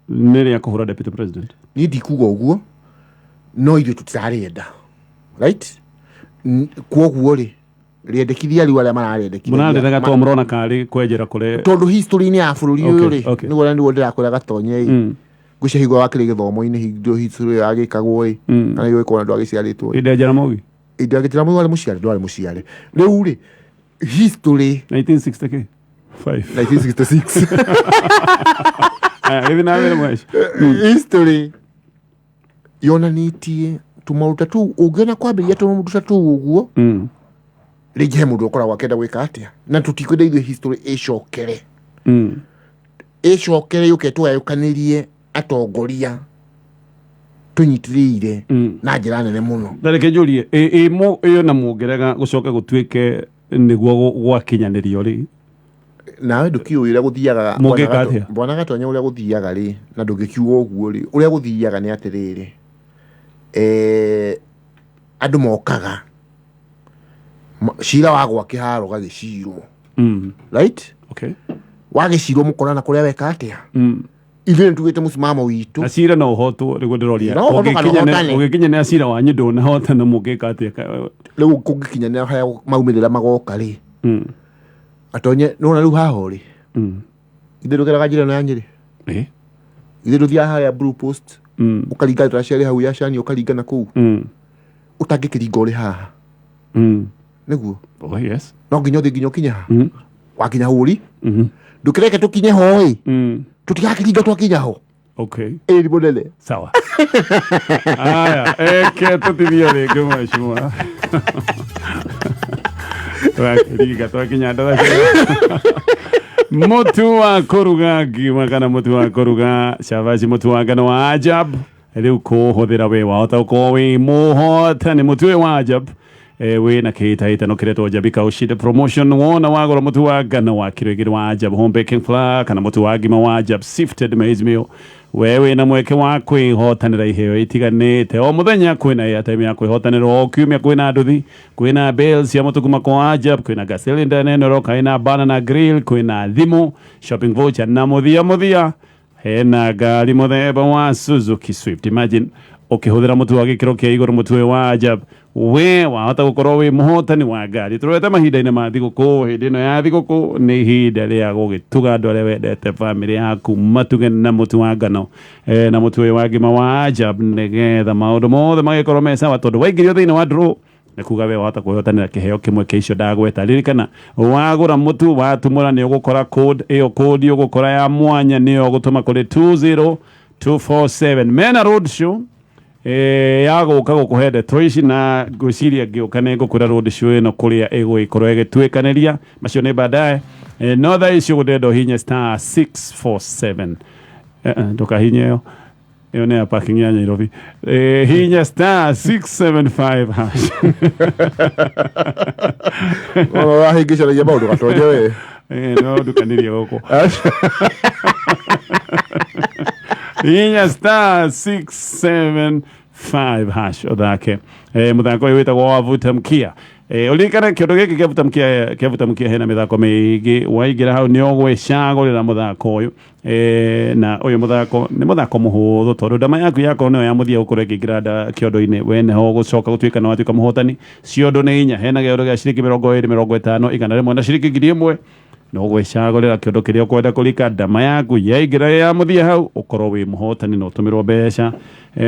nĩ rĩa kũhũra deputy president? Niĩ ndikuga ũguo, no ithuĩ tũtirarĩenda, right? Kwoguo rĩ, rĩendekithia rĩu arĩa mararĩendekithia Mũrarĩrega to mũrona karĩ kwenjera kũrĩ tondũ history-inĩ ya bũrũri ũyũ rĩ, nĩguo na nĩguo ndĩrakwĩra gatonye ĩ, ngwĩcia hingo wakĩrĩ gĩthomo-inĩ, hingo history ĩyo yagĩkagwo ĩ, kana ĩgĩkwo na ndwagĩciarĩtwo ĩ. Hĩndĩ ya Jaramogi. Hĩndĩ ya Jaramogi warĩ mũciare? Ndwarĩ mũciare. Rĩu rĩ, history 1960 k 5. 1966. Aya, gĩthiĩ na mbere mwesh. History yonanĩtie tũmaũndũ ta tũu, ũngĩona kwambĩrĩria tũmaũndũ ta tũu ũguo, rĩngĩ he mũndũ ũkoragwo akĩenda gwĩka atĩa, na tũtikwenda ithuĩ history ĩcokere, ĩcokere yũke tũgayũkanĩrie atongoria tũnyitĩrĩire na njĩra nene mũno. Na reke njũrie, ĩyo na mũngĩrega gũcoke gũtuĩke nĩguo gwakinyanĩrio rĩ? Nawe ndũkiũĩ ũrĩa gũthiaga. Mũngĩka atĩa? Bwana Gatonya, ũrĩa gũthiaga rĩ, na ndũngĩkiuga ũguo rĩ, ũrĩa gũthiaga nĩ atĩrĩrĩ, andũ mokaga cira wa gwa kĩharo gagĩcirwo, right? Okay. Wagĩcirwo mũkorana kũrĩa weka atĩa, ithuĩ nĩtugĩte mũsimamo witũ. Na cira no ũhotwo nĩguo ndĩroria. No ũhotwo kana ũhotane. Ũgĩkinya nĩ cira wanyu ndũnahotana, mũngĩka atĩa? Rĩu kũngĩkinya harĩa maumĩrĩra magoka rĩ, Gatonye, nĩwona rĩu haha ũrĩ, ithuĩ ndũgeraga njĩra ĩno ya Nyĩrĩ, ithuĩ ndũthiaga harĩa Blue Post, ũkaringa ndaraca ĩrĩ hau ya Cani, ũkaringa na kũu, ũtangĩkĩringa ũrĩ haha, nĩguo? Oh, yes. No nginya ũthiĩ nginya ũkinye haha, wakinya hũri, ndũkĩreke tũkinye ho ĩ, tũtigakĩringa twakinya ho. Ĩri mũnene. Sawa, aya eke tũtithie rĩngĩ, mheshimiwa, twakĩringa twakinya ndaraca. Mũtu wa kũruga ngima kana mũtu wa kũruga cabaci, mũtu wa ngano wa Ajab, rĩu kũhũthĩra we wahota gũkorwo wĩ mũhotani. Mũtu ũyũ wa Ajab wĩna kĩhĩtahĩtano kĩretwo Njabika Ushinde promotion. Wona wagũra mũtu wa ngano wa kiro 2 wa Ajab Home Baking Flour kana mũtu wa ngima wa Ajab Sifted Maize Meal, we wĩna mweke wa kwĩhotanĩra iheo itiganĩte. O mũthenya kwĩna airtime ya kwĩhotanĩra, o kiumia kwĩna nduthi, kwĩna bales cia mũtu kuma kwa Ajab, kwĩna gas cylinder nene ĩroka ĩna banana grill, kwĩna thimũ, shopping voucher, na mũthia mũthia hena ngari mũthemba wa Suzuki Swift. Imagine ũkĩhũthĩra mũtu wa gĩkĩro kĩa igũrũ, mũtu ũyũ wa Ajab, we wahota gũkorwo wĩ mũhotani wa ngari. Tũrorete mahinda-inĩ ma thigũkũ. Hĩndĩ ĩno ya thigũkũ nĩ ihinda rĩa gũgĩtuga andũ arĩa wendete, bamĩrĩ yaku, matuge na mũtu wa ngano na mũtu ũyũ wa ngima wa Ajab, nĩgetha maũndũ mothe magĩkorwo me sawa, tondũ waingĩrio thĩinĩ wa draw nĩ kuga we wahota kwĩhotanĩra kĩheo kĩmwe kĩa icio ndagweta. Ririkana, wagũra mũtu watumũra nĩ ũgũkora code ĩyo, code ũgũkora ya mwanya nĩyo ũgũtũma kũrĩ 20247. Mena road show ya gũka gũkũhe ndeto ici, na ngwĩciria ngĩũka nĩ ngũkwĩra road show ĩno kũrĩa ĩgũgĩkorwo ĩgĩtuĩkanĩria. Macio nĩ baadaye. No thaa ici ũguo ndĩrenda ũhinye star 647. Ndũkahinye ĩyo, ĩyo nĩ ya parking ya Nairobi. Hinya star 675 hash. Ũrahĩngĩcanagia maũndũ, Gatonye, we. No ndukanirie gũkũ. Hinya star 675 hash ũthake mũthako ũyũ wĩtagwo wavuta mkia. Ũririkane kĩũndũ gĩkĩ kĩa vuta mkia, kĩa vuta mkia hena mĩthako mĩingĩ. Waingĩra hau nĩ ũgwĩcagũrĩra mũthako ũyũ. Na ũyũ mũthako nĩ mũthako mũhũthũ, tondũ ndama yaku yakorwo nĩyo ya mũthia gũkorwo ĩkĩingĩra nda kĩondo-inĩ, we nĩho ũgũcoka gũtuĩka nĩ watuĩka mũhotani. Ciondo nĩ inya: hena kĩondo gĩa ciringi 20, 50, 100 na ciringi 1000. No gwĩcagũrĩra kĩondo kĩrĩa ũkwenda kũrika. Ndama yaku yaingĩra ya mũthia hau, ũkorwo wĩ mũhotani na ũtũmĩrwo mbeca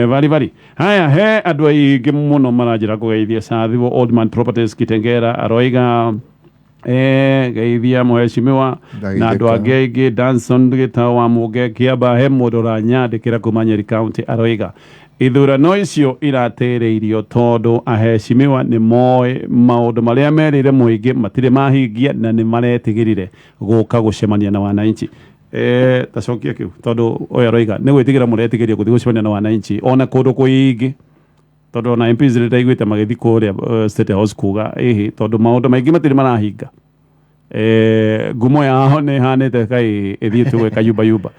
vari vari. Haya, he andũ aingĩ mũno maranjĩra kũgeithia Sathiwo Oldman Properties Kitengera, aroiga geithia mheshimiwa na andũ angĩ aingĩ, Danson Gĩtao wa Mũnge Kĩamba. He mũndũ ũranyandĩkĩra kuma Nyeri County, aroiga ithurano icio iratereirio tondũ aheshimiwa nĩ moĩ maũndũ marĩa merĩire mũingĩ matirĩ mahingia na nĩ maretigĩrire gũka gũcemania na wananchi. Tacokia kĩu, tondũ ũyũ aroiga nĩ gwĩtigĩra mũretigĩria gũthiĩ gũcemania na wananchi ona kũndũ kũingĩ, tondũ ona MPs nĩ ndaiguĩte magĩthiĩ kũrĩa State House kuga ĩhĩ, tondũ maũndũ maingĩ matirĩ marahinga. Ngumo yao nĩ ĩhanĩte kai ĩthiĩte gwĩka yumba yumba.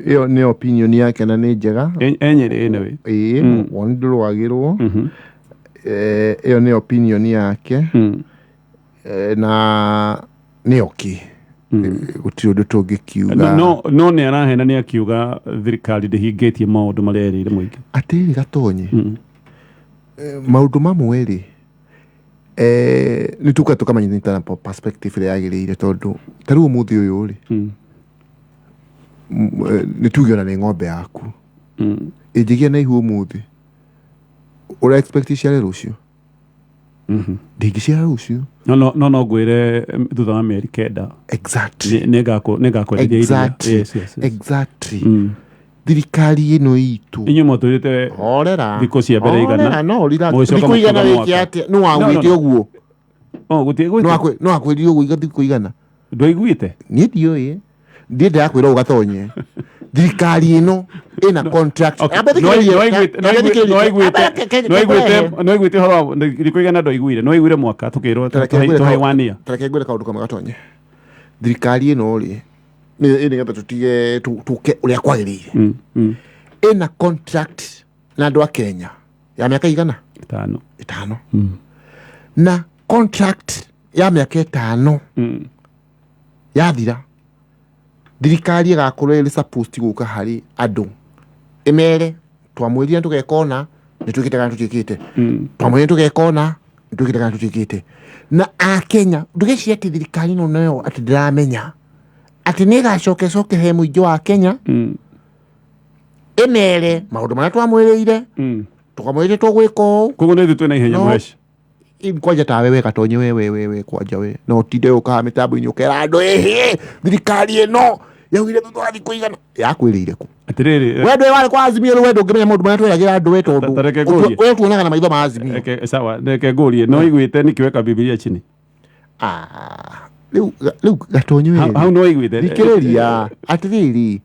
Ĩyo nĩ opinion yake na nĩ njega. Enyĩrĩ anyway. Ĩĩ, woni ndũrũagĩrwo. Ĩyo nĩ opinion yake. Na nĩ okay, gũtirĩ ũndũ tũngĩkiuga. No nĩ arahenania akiuga thirikari ndĩhingĩtie maũndũ marĩa ĩrĩire mũingĩ. Atĩrĩ Gatonye, maũndũ mamwe rĩ, nĩ tuka tũkamanyita na perspective ĩrĩa yagĩrĩire, tondũ ta rĩu ũmũthĩ ũyũ rĩ, nĩ tuge ona nĩ ng'ombe yaku ĩngĩgĩa na ihu ũmũthĩ, ũra expect iciare rũciũ? Ndĩngĩciara rũciũ. No ngwĩre thutha wa mĩeri 9 nĩ ngakwenderia iria. Yes. Exactly. Thirikari ĩno itũ, Inyuĩ mwatwĩrĩte horera. thikũ cia mbere 100. Horera, no relax. Mũgĩcoka Thikũ 100 mũkiuga wĩke mwaka. atĩa? Nĩ waugĩte No, no, no. ũguo? Oh, gũtirĩ No wakwĩrire ũguo iga thikũ 100? Ndwaiguĩte? Niĩ ndiũĩ, ndiĩ ndĩrakwĩra ũgatonye thirikari ĩno ĩna contract. Okay. Amba No thikĩrĩria, no amba no aiguĩte ũhoro wa thikũ 100 ndwaiguire, no aiguire mwaka tukĩrwo Tareke ngwĩre tũhaiwania. Tareke ngwĩre kaũndũ kamwe, Gatonye. Thirikari ĩno rĩ, nĩgetha tũtige tũke ũrĩa kwagĩrĩire, ĩna contract na andũ a Kenya ya mĩaka igana? 5. 5. Na contract ya mĩaka 5 yathira, thirikari ĩgakorwo ĩrĩ supposed gũka harĩ andũ ĩmere, twamwĩrire tũgeka ũna, nĩ twĩkĩte kana tũtiĩkĩte? Twamwĩrire tũgeka ũna, nĩ twĩkĩte kana tũtiĩkĩte? Na akenya, ndũgeciria atĩ thirikari ĩno nayo atĩ ndĩramenya atĩ nĩ ĩgacoke coke he mũingĩ wa Kenya ĩmere maũndũ marĩa twamwĩrĩire, tũkamwĩrire tũgwĩka ũũ. Koguo nĩ ithuĩ twĩna ihenya, No. mũheci. Kwanja tawe we Gatonye, we we we we kwanja we no tinde ũkaga mĩtambo-inĩ ũkera andũ, ĩhĩ, thirikari ĩno yaugire thutha wa thikũ igana, yakwĩrĩire kũ? Atĩrĩrĩ. We ndũĩ warĩ kwa Azimio rĩu, we ndũngĩmenya maũndũ marĩa tweragĩra andũ we, tondũ Ta reke ngũrie. we tuonaga na maitho ma Azimio. Sawa, reke ngũrie, no iguĩte nikiweka Bibilia chini? Ah, rĩu Gatonye, we Hau no iguĩte? Thikĩrĩria, atĩrĩrĩ,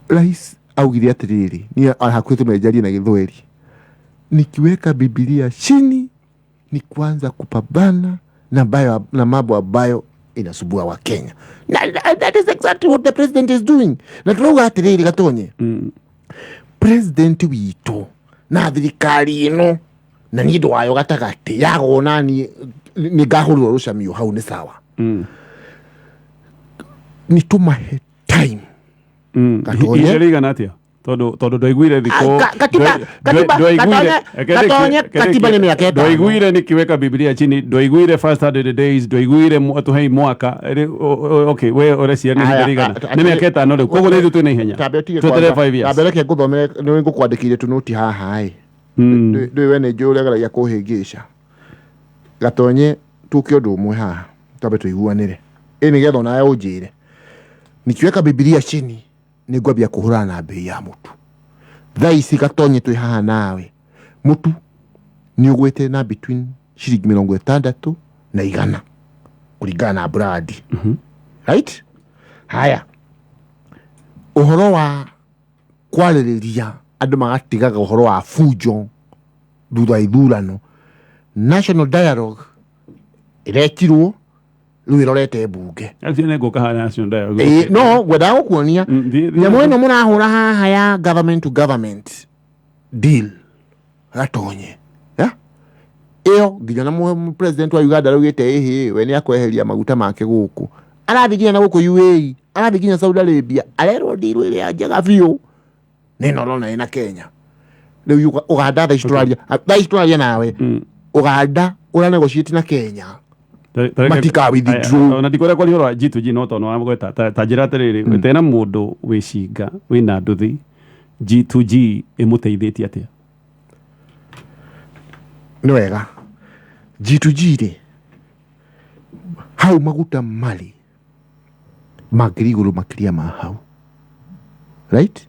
rais augire atĩrĩrĩ, niĩ hakuhĩ tũmenjarie na Gĩthweri, "Nikiweka Bibilia chini ni kuanza kupambana na mambo ambayo inasumbua wa Kenya." Na that is exactly what the president is doing. Na turauga atĩrĩrĩ, Gatonye, president witũ na thirikari ĩno na niĩ ndũ wayo gatagatĩ yagwo nani nĩ ngahũrĩrwo rũcamio hau nĩ sawa. Nĩ tũmahe time. Gatonye. Ihinda rĩigana atĩa? Tondũ ndwaiguire thikũ Ah, Gatonye, katiba nĩ mĩaka 5. Ndwaiguire nikiweka Bibilia chini, ndwaiguire first 100 days, ndwaiguire tuhei mwaka. Okay, we ũreciria nĩ ihinda Aya, rĩigana? Nĩ mĩaka 5 rĩu, koguo nĩ ithuĩ twĩna ihenya. Tambe ũtige Tweterere kwanza. 5 years. Tambe reke ngũthomere, nĩ ngũkwandĩkĩire tũnũti haha ĩ. Ndũĩ we nĩ njũĩ ũrĩa geragia kũhĩngĩca. Gatonye, tũke ũndũ ũmwe haha, twambe tũiguanĩre ĩ, nĩgetha onawe ũnjĩre, nikiweka Bibilia chini nĩ ngwambia kũhũrana na mbei ya mũtu. Thaa ici, Gatonye, twĩ haha nawe, mũtu nĩ ũgwĩte na between ciringi 60 na 100 kũringana na brand, right? Haya, ũhoro wa kwarĩrĩria andũ magatigaga ũhoro wa bunjo thutha wa ithurano, national dialogue ĩrekirwo, rĩu ĩrorete mbunge. Actually, nĩ ngũka haha national dialogue. Ĩĩ, no ngwendaga gũkuonia Thiĩ nyamũ ĩno mũrahũra haha ya government to government deal, Gatonye, ya ĩyo nginya na president wa Uganda araugĩte ĩhĩ, we nĩ akweheria maguta make gũkũ, arathiĩ nginya na gũkũ UAE, arathiĩ nginya Saudi Arabia, arerwo deal ĩrĩa njega biũ nĩ ĩno ũrona ĩna Kenya. Rĩu Uganda thaa ici tũraria nawe, Uganda ũra negotiate na Kenya matika withdraw. Ona ndikwenda kwaria ũhoro wa G2G, no tondũ wagweta, ta njĩra atĩrĩrĩ, tena mũndũ wĩ cinga wĩna nduthi, G2G ĩmũteithĩtie atĩa? Nĩ wega, G2G rĩ, hau maguta marĩ mangĩrĩ igũrũ makĩria ma hau, right?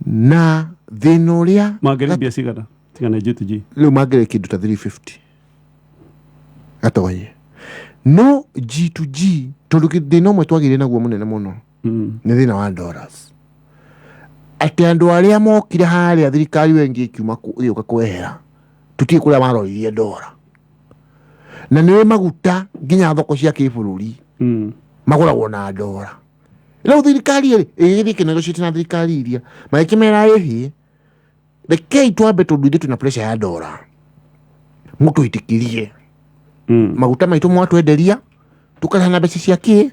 Na thĩna ũrĩa Mangĩrĩ mbia cigana tigana G2G? Rĩu mangĩrĩ kĩndũ ta 350, Gatonye. No G2G, tondũ thĩna ũmwe twagĩire naguo mũnene mũno nĩ thĩna wa dollars, atĩ andũ arĩa mokire harĩa thirikari wengi ĩkiuma ĩgĩũka kwehera, tũtirĩ kũrĩa maroririe ndora, na nĩwe maguta nginya thoko cia kĩbũrũri magũragwo na ndora. Rĩu thirikari ĩrĩ ĩgĩthiĩ ĩkĩnegotiate na thirikari iria, magĩkĩmera, ĩhĩ, rekei twambe, tondũ ithuĩ twĩna pressure ya ndora, mũtwĩtĩkĩrie maguta maitũ mwatwenderia tũkarĩha na mbeca cia kĩ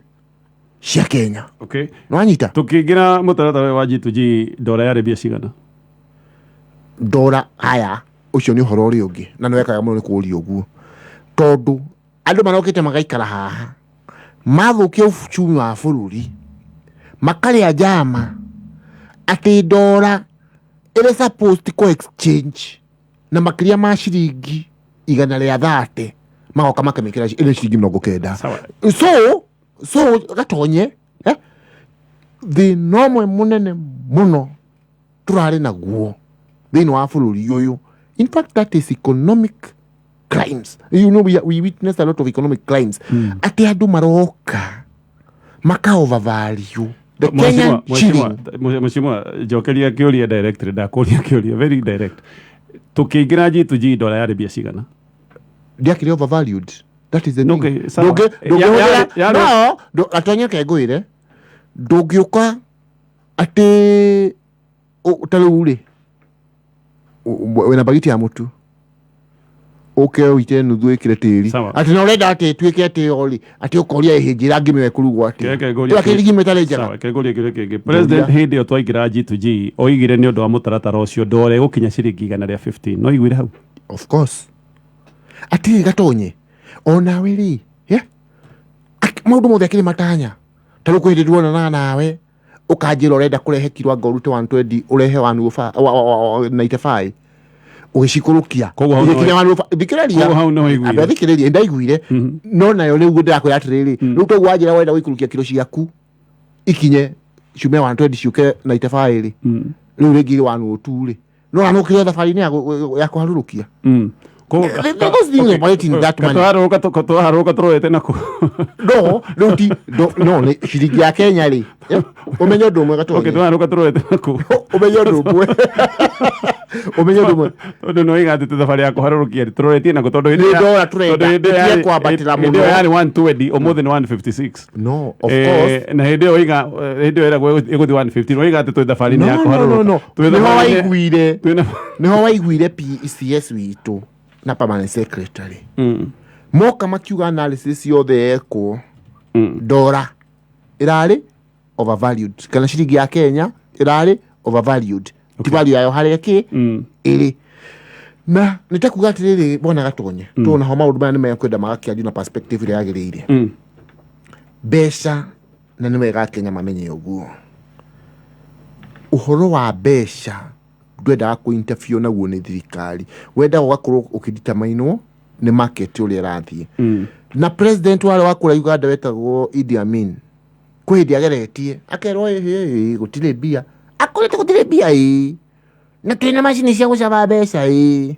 cia Kenya. Nĩwanyita? Tũkĩingĩra mũtaratara ũyũ wa G2G, ndora yarĩ mbia cigana? Ndora, haya, ũcio nĩ ũhoro ũrĩa ũngĩ, na nĩ wekaga mũno nĩ kũũria ũguo, tondũ andũ marokĩte magaikara haha, mathũkia uchumi wa bũrũri, makarĩa njama atĩ ndora ĩrĩ supposed kũ exchange na makĩria ma ciringi 130, magoka makamĩkĩra ĩrĩ ciringi 90. Sawa. So Gatonye, thĩna ũmwe mũnene mũno tũrarĩ naguo thĩinĩ wa bũrũri ũyũ, in fact that is economic crimes. We witness a lot of economic crimes, atĩ andũ maroka maka overvalue the Kenyan shilling. Mheshimiwa, njokeria kĩũria directly, ndakũria kĩũria very direct. Tũkĩingĩra G2G, ndora yarĩ mbia cigana? Ndiakĩrĩ overvalued. That is the thing. Okay, sawa. Ndũngĩhũthĩra Ya- no gatonye ke ngwĩre, ndũngĩũka atĩ ta rĩu rĩ, wĩna bagiti ya mũtu, ũke ũite nuthu ĩkĩre tĩri, Sawa. atĩ na ũrenda atĩ ĩtuĩke atĩ ori atĩ ũkoria ĩhĩ njĩra ngima ĩyo ĩkũrugwo atĩ Keke ngũrie. Ĩyo akĩrĩ ngima ĩtarĩ njega. Sawa, keke ngũrie kĩũria kĩngĩ. President hĩndĩ ĩyo twaingĩra G2G oigire nĩ ũndũ wa mũtaratara ũcio ndore gũkinya ciringi 115, no iguire hau? Of course, atirĩ gatonye onawe rĩ, yeah? Maũndũ mothe akĩrĩ matanya. Ta rĩu kwĩ hĩndĩ tuonanaga nawe ũkanjĩra ũrenda kũrehe kiro anga ũrute 120 ũrehe 195 ũgĩcikũrũkia. Koguo hau no- Igĩkinya 105. Thikĩrĩria. Koguo hau no waiguire. Amba thikĩrĩria, ndaiguire, no nayo rĩu ndĩrakwĩra atĩrĩrĩ, rĩu toguo wanjĩra wenda gũikũrũkia kiro ciaku ikinye ciume 120 ciũke 95 rĩ, rĩu rĩngĩ 102 rĩ, no anũkire thabarĩ-inĩ ya kũharũrũkia. Those things operate in that manner. Tũraharũrũka tũrorete naku. No rĩu ti no nĩ ciringi ya Kenya rĩ, ũmenye ũndũ ũmwe, Okay, gatonye. tũraharũrũka tũrorete naku. Ũmenye ũndũ ũmwe, ũmenye ũndũ ũmwe. Tondũ nĩ oiga atĩ thabarĩ ya kũharũrũkia tũroretie naku tondũ hĩndĩ Nĩ ya- ndora tũrenda, tondũ hĩndĩ tũtige yarĩ- kwambatĩra hĩndĩ ĩyo mũno. yarĩ 120, ũmũthĩ nĩ 156. No, of course. Na hĩndĩ ĩyo oiga, hĩndĩ ĩyo ĩragwo ĩgũthiĩ 115, oiga atĩ twĩ thabarĩ-inĩ No, ya no, no, kũharũrũka. no. Twĩ Nĩho thabarĩ-inĩ- waiguire twĩna- nĩho waiguire PCS witũ na permanent secretary moka makiuga analysis yothe yekwo, ndora ĩrarĩ overvalued kana ciringi ya Kenya ĩrarĩ overvalued, ti value yayo harĩa kĩ ĩrĩ. Na nĩ ta kuga atĩrĩrĩ, bwana gatonye, tondũ naho maũndũ maya nĩ mekwenda magakĩario na perspective ĩrĩa yagĩrĩire. Mbeca, na nĩ wega Kenya mamenye ũguo, ũhoro wa mbeca ndwendaga kũ interfere naguo nĩ thirikari, wendaga ũgakorwo ũkĩditamainwo nĩ market ũrĩa ĩrathiĩ. Na president warĩ wa kũrĩa Uganda wetagwo Idi Amin, kwĩ hĩndĩ ageretie akerwo ĩhĩ gũtirĩ mbia, akorete gũtirĩ mbia ĩ, na twĩna macini cia gũcaba mbeca ĩ,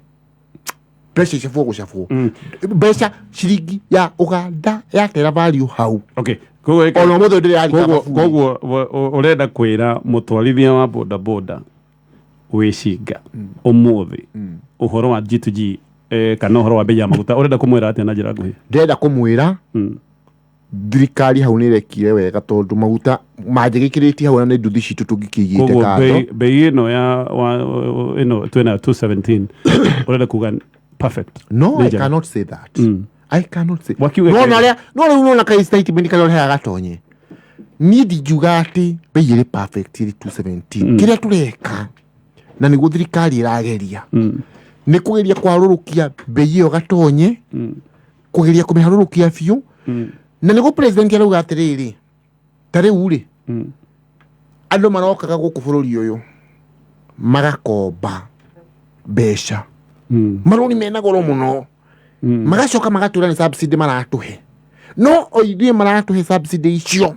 mbeca icabwo gũcabwo mbeca, ciringi ya Uganda yatera value hau. Okay, koguo Ona ũmũthĩ ndĩrarika koguo maburi. Koguo ũrenda kwĩra mũtwarithia wa bodaboda wĩcinga ũmũthĩ ũhoro wa G2G, kana ũhoro wa bei ya maguta, ũrenda kũmwĩra atĩa na njĩra nguhĩ? Ndĩrenda kũmwĩra thirikari hau nĩ ĩrekire wega tondũ maguta manjĩgĩkĩrĩtie hau na nĩ nduthi citũ tũngĩkĩigĩte Koguo kando. bei ĩno ya ĩno twĩna 217, ũrenda kuga perfect? No, Nĩ I njega. cannot say that. I cannot say. Wakiuga No kĩrĩa? na rĩa no rĩu nona kai statement karĩa ũrehaga gatonye, niĩ ndingiuga atĩ bei ĩrĩ perfect ĩrĩ 217. Kĩrĩa tũreka na nĩguo thirikari ĩrageria nĩ kũgeria kwarũrũkia bei ĩyo gatonye, kũgeria kũmĩharũrũkia biũ, na nĩguo president arauga atĩrĩrĩ, ta rĩu rĩ, andũ marokaga gũkũ bũrũri ũyũ magakomba mbeca, marũni mena goro mũno, magacoka magatwĩra nĩ subsidy maratũhe, no o ithuĩ maratũhe subsidy icio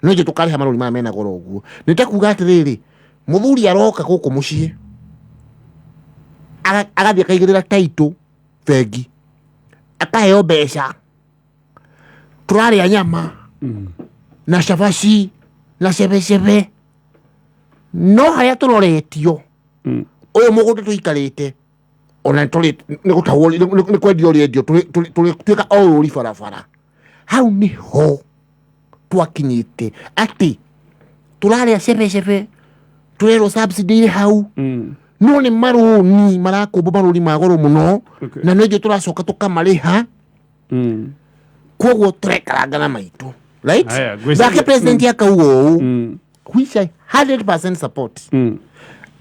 no ithuĩ tũkarĩha marũni maya mena goro. Ũguo nĩ ta kuga atĩrĩrĩ, mũthuri aroka gũkũ mũciĩ agathiĩ akaigĩrĩra taitũ bengi, akaheo mbeca, tũrarĩa nyama na cabaci na cebecebe, no harĩa tũroretio ũyũ mũgũnda tũikarĩte ona nĩ gũtahwo, nĩ kwendio ũrĩendio, tũrĩtuĩka o ũri barabara. Hau nĩho twakinyĩte atĩ tũrarĩa cebecebe, tũrerwo subsidy ĩrĩ hau, no nĩ marũni marakũmbwo, marũni ma goro mũno, na no ithuĩ tũracoka tũkamarĩha. Koguo tũrekaranga na maitũ, right? Aya, ngwĩciria- Nake president akauga ũũ, which I 100% support,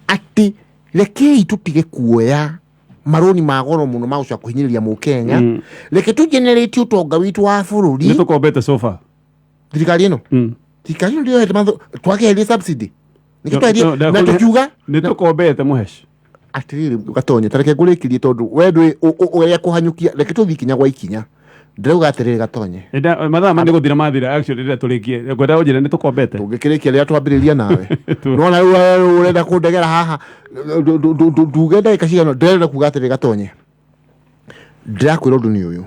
atĩ rekei tũtige kuoya marũni ma goro mũno ma gũcoka kũhinyĩrĩria mũkenya, reke tũ generate ũtonga witũ wa Nĩ bũrũri. tũkombete sofa? Thirikari ĩno, thirikari ĩno ndĩyoete twakeherie subsidy nĩkĩ tweherie No, na tũkiuga nĩ tũkombete mũhesh. Atĩrĩrĩ gatonye, ta reke ngũrĩkĩrie tondũ we ndwĩ ũrĩa kũhanyũkia, reke tũthiĩ ikinya gwa ikinya. Ndĩrauga atĩrĩrĩ gatonye. Mathaa ma nĩ gũthira mathira, actually rĩrĩa tũrĩkie ngwenda ũnjĩre nĩ tũkombete. Tũngĩkĩrĩkia rĩrĩa twambĩrĩria nawe, nona rĩu we ũrenda kũndegera haha nduge ndagĩka cigana. Ndĩrenda kuga atĩrĩ gatonye, ndĩrakwĩra ũndũ nĩ ũyũ,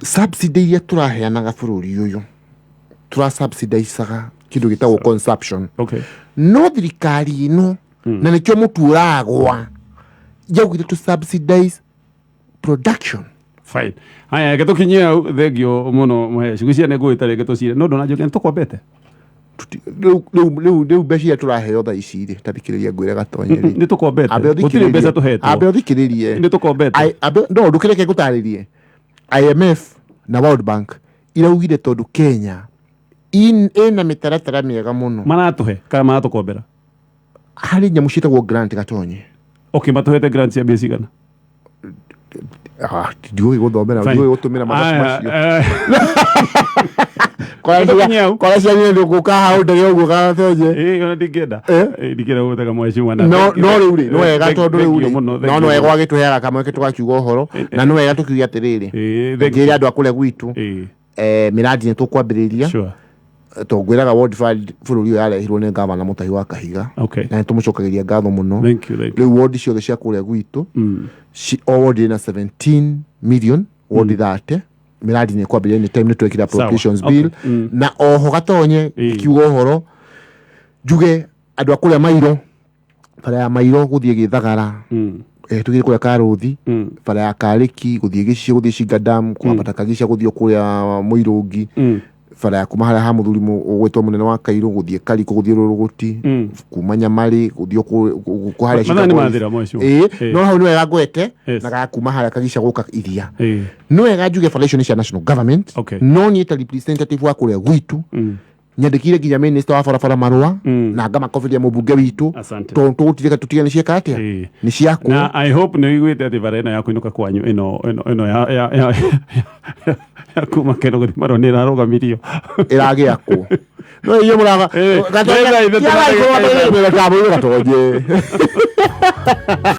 subsidy iria tũraheanaga bũrũri ũyũ, tũra subsidizaga kĩndũ gĩtagwo consumption. No thirikari ĩno, na nĩkĩo mũtu ũragwa, yaugire to subsidize Production. Fine, haya, reke tũkinyie hau. Thengio mũno mũheci gwĩciria nĩ ngũĩta rĩngĩ tũcire no ndũnanjũria nĩ tũkombete. Rĩu mbeca iria tũraheo thaa ici rĩ, ta thikĩrĩria ngwĩre gatonye rĩ. Nĩ tũkombete. Ambe Gũtirĩ ũthikĩrĩrie. mbeca tũhetwo. Ambe ũthikĩrĩrie. Nĩ tũkombete. No ndũkĩreke ngũtarĩrie. IMF na World Bank iraugire tondũ Kenya ĩna mĩtaratara mĩega mũno. Maratũhe kana maratũkombera? Harĩ nyamũ ciĩtagwo grant, gatonye. Okay, matũhete grant cia mbia cigana? Ah, ndiũĩ gũthomera. Fine. Ndiũĩ gũtũmĩra mathabu Aya, macio. Tũkinye hau. Kora cianyu nĩ gũka hau ndege ũguo gatonye. Ĩĩ, ona ndingĩenda. Eh? Ĩĩ, ndingĩenda gũtega mheshimiwa na No thank you. no rĩu rĩ, nĩ wega tondũ rĩu Thank you rĩ, mũno, thank no you nĩ wega mũno. wagĩtũheaga kamweke tũgakiuga ũhoro, na nĩ wega tũkiuge atĩrĩrĩ, Ĩĩ, thank you. ngĩre andũ a kũrĩa gwitũ, mĩradi nĩ tũkwambĩrĩria. Tondũ ngwĩraga World Fund bũrũri ũyũ yarehirwo nĩ gavana Mũtahi wa Kahiga, na nĩ tũmũcokagĩria ngatho mũno. Thank you, thank you. Rĩu wodi ciothe cia kũrĩa gwitũ, o wodi ĩna 17 million, wodi 30, mĩradi nĩ kwambĩrĩria nĩ time nĩ twekire appropriations bill. Na oho gatonye, kiuga ũhoro njuge andũ a kũrĩa mairo, bara ya mairo gũthiĩ gĩthagara, tũgĩthiĩ kũrĩa karũthi, bara ya karĩki gũthiĩ gĩcicio, gũthiĩ Shingadam, kwambata kagicia, gũthiĩ kũrĩa mũirũngi, bara ya kuma harĩa ha mũthuri ũgwĩtwo mũnene wa kairũ gũthiĩ kariko, gũthiĩ rũrũgũti, kuma nyamarĩ gũthiĩ harĩa Mathaa nĩ Shinga Boys. mathira, mheshimiwa. Ĩĩ, no hau nĩ wega ngwete na ga kuma harĩa kagicia gũka iria, nĩ wega njuge bara icio nĩ cia national government, no niĩ ta representative wa kũrĩa gwitũ nyandĩkire nginya minister wa barabara marũa na ngamakoberia mũmbunge witũ, Asante. tondũ tũgũtirĩka tũtige nĩ ciĩka atĩa, nĩ ciakwo. Na I hope nä wiguä atä bara ä no ya kũinũka kwanyu ĩno ya kuma keno gũthiĩ marwo nĩ ĩrarũgamirio. Ĩragĩakwo no inyuĩ mũraga. Mbeca ithatũ na ndagĩka ithano. Gatonye.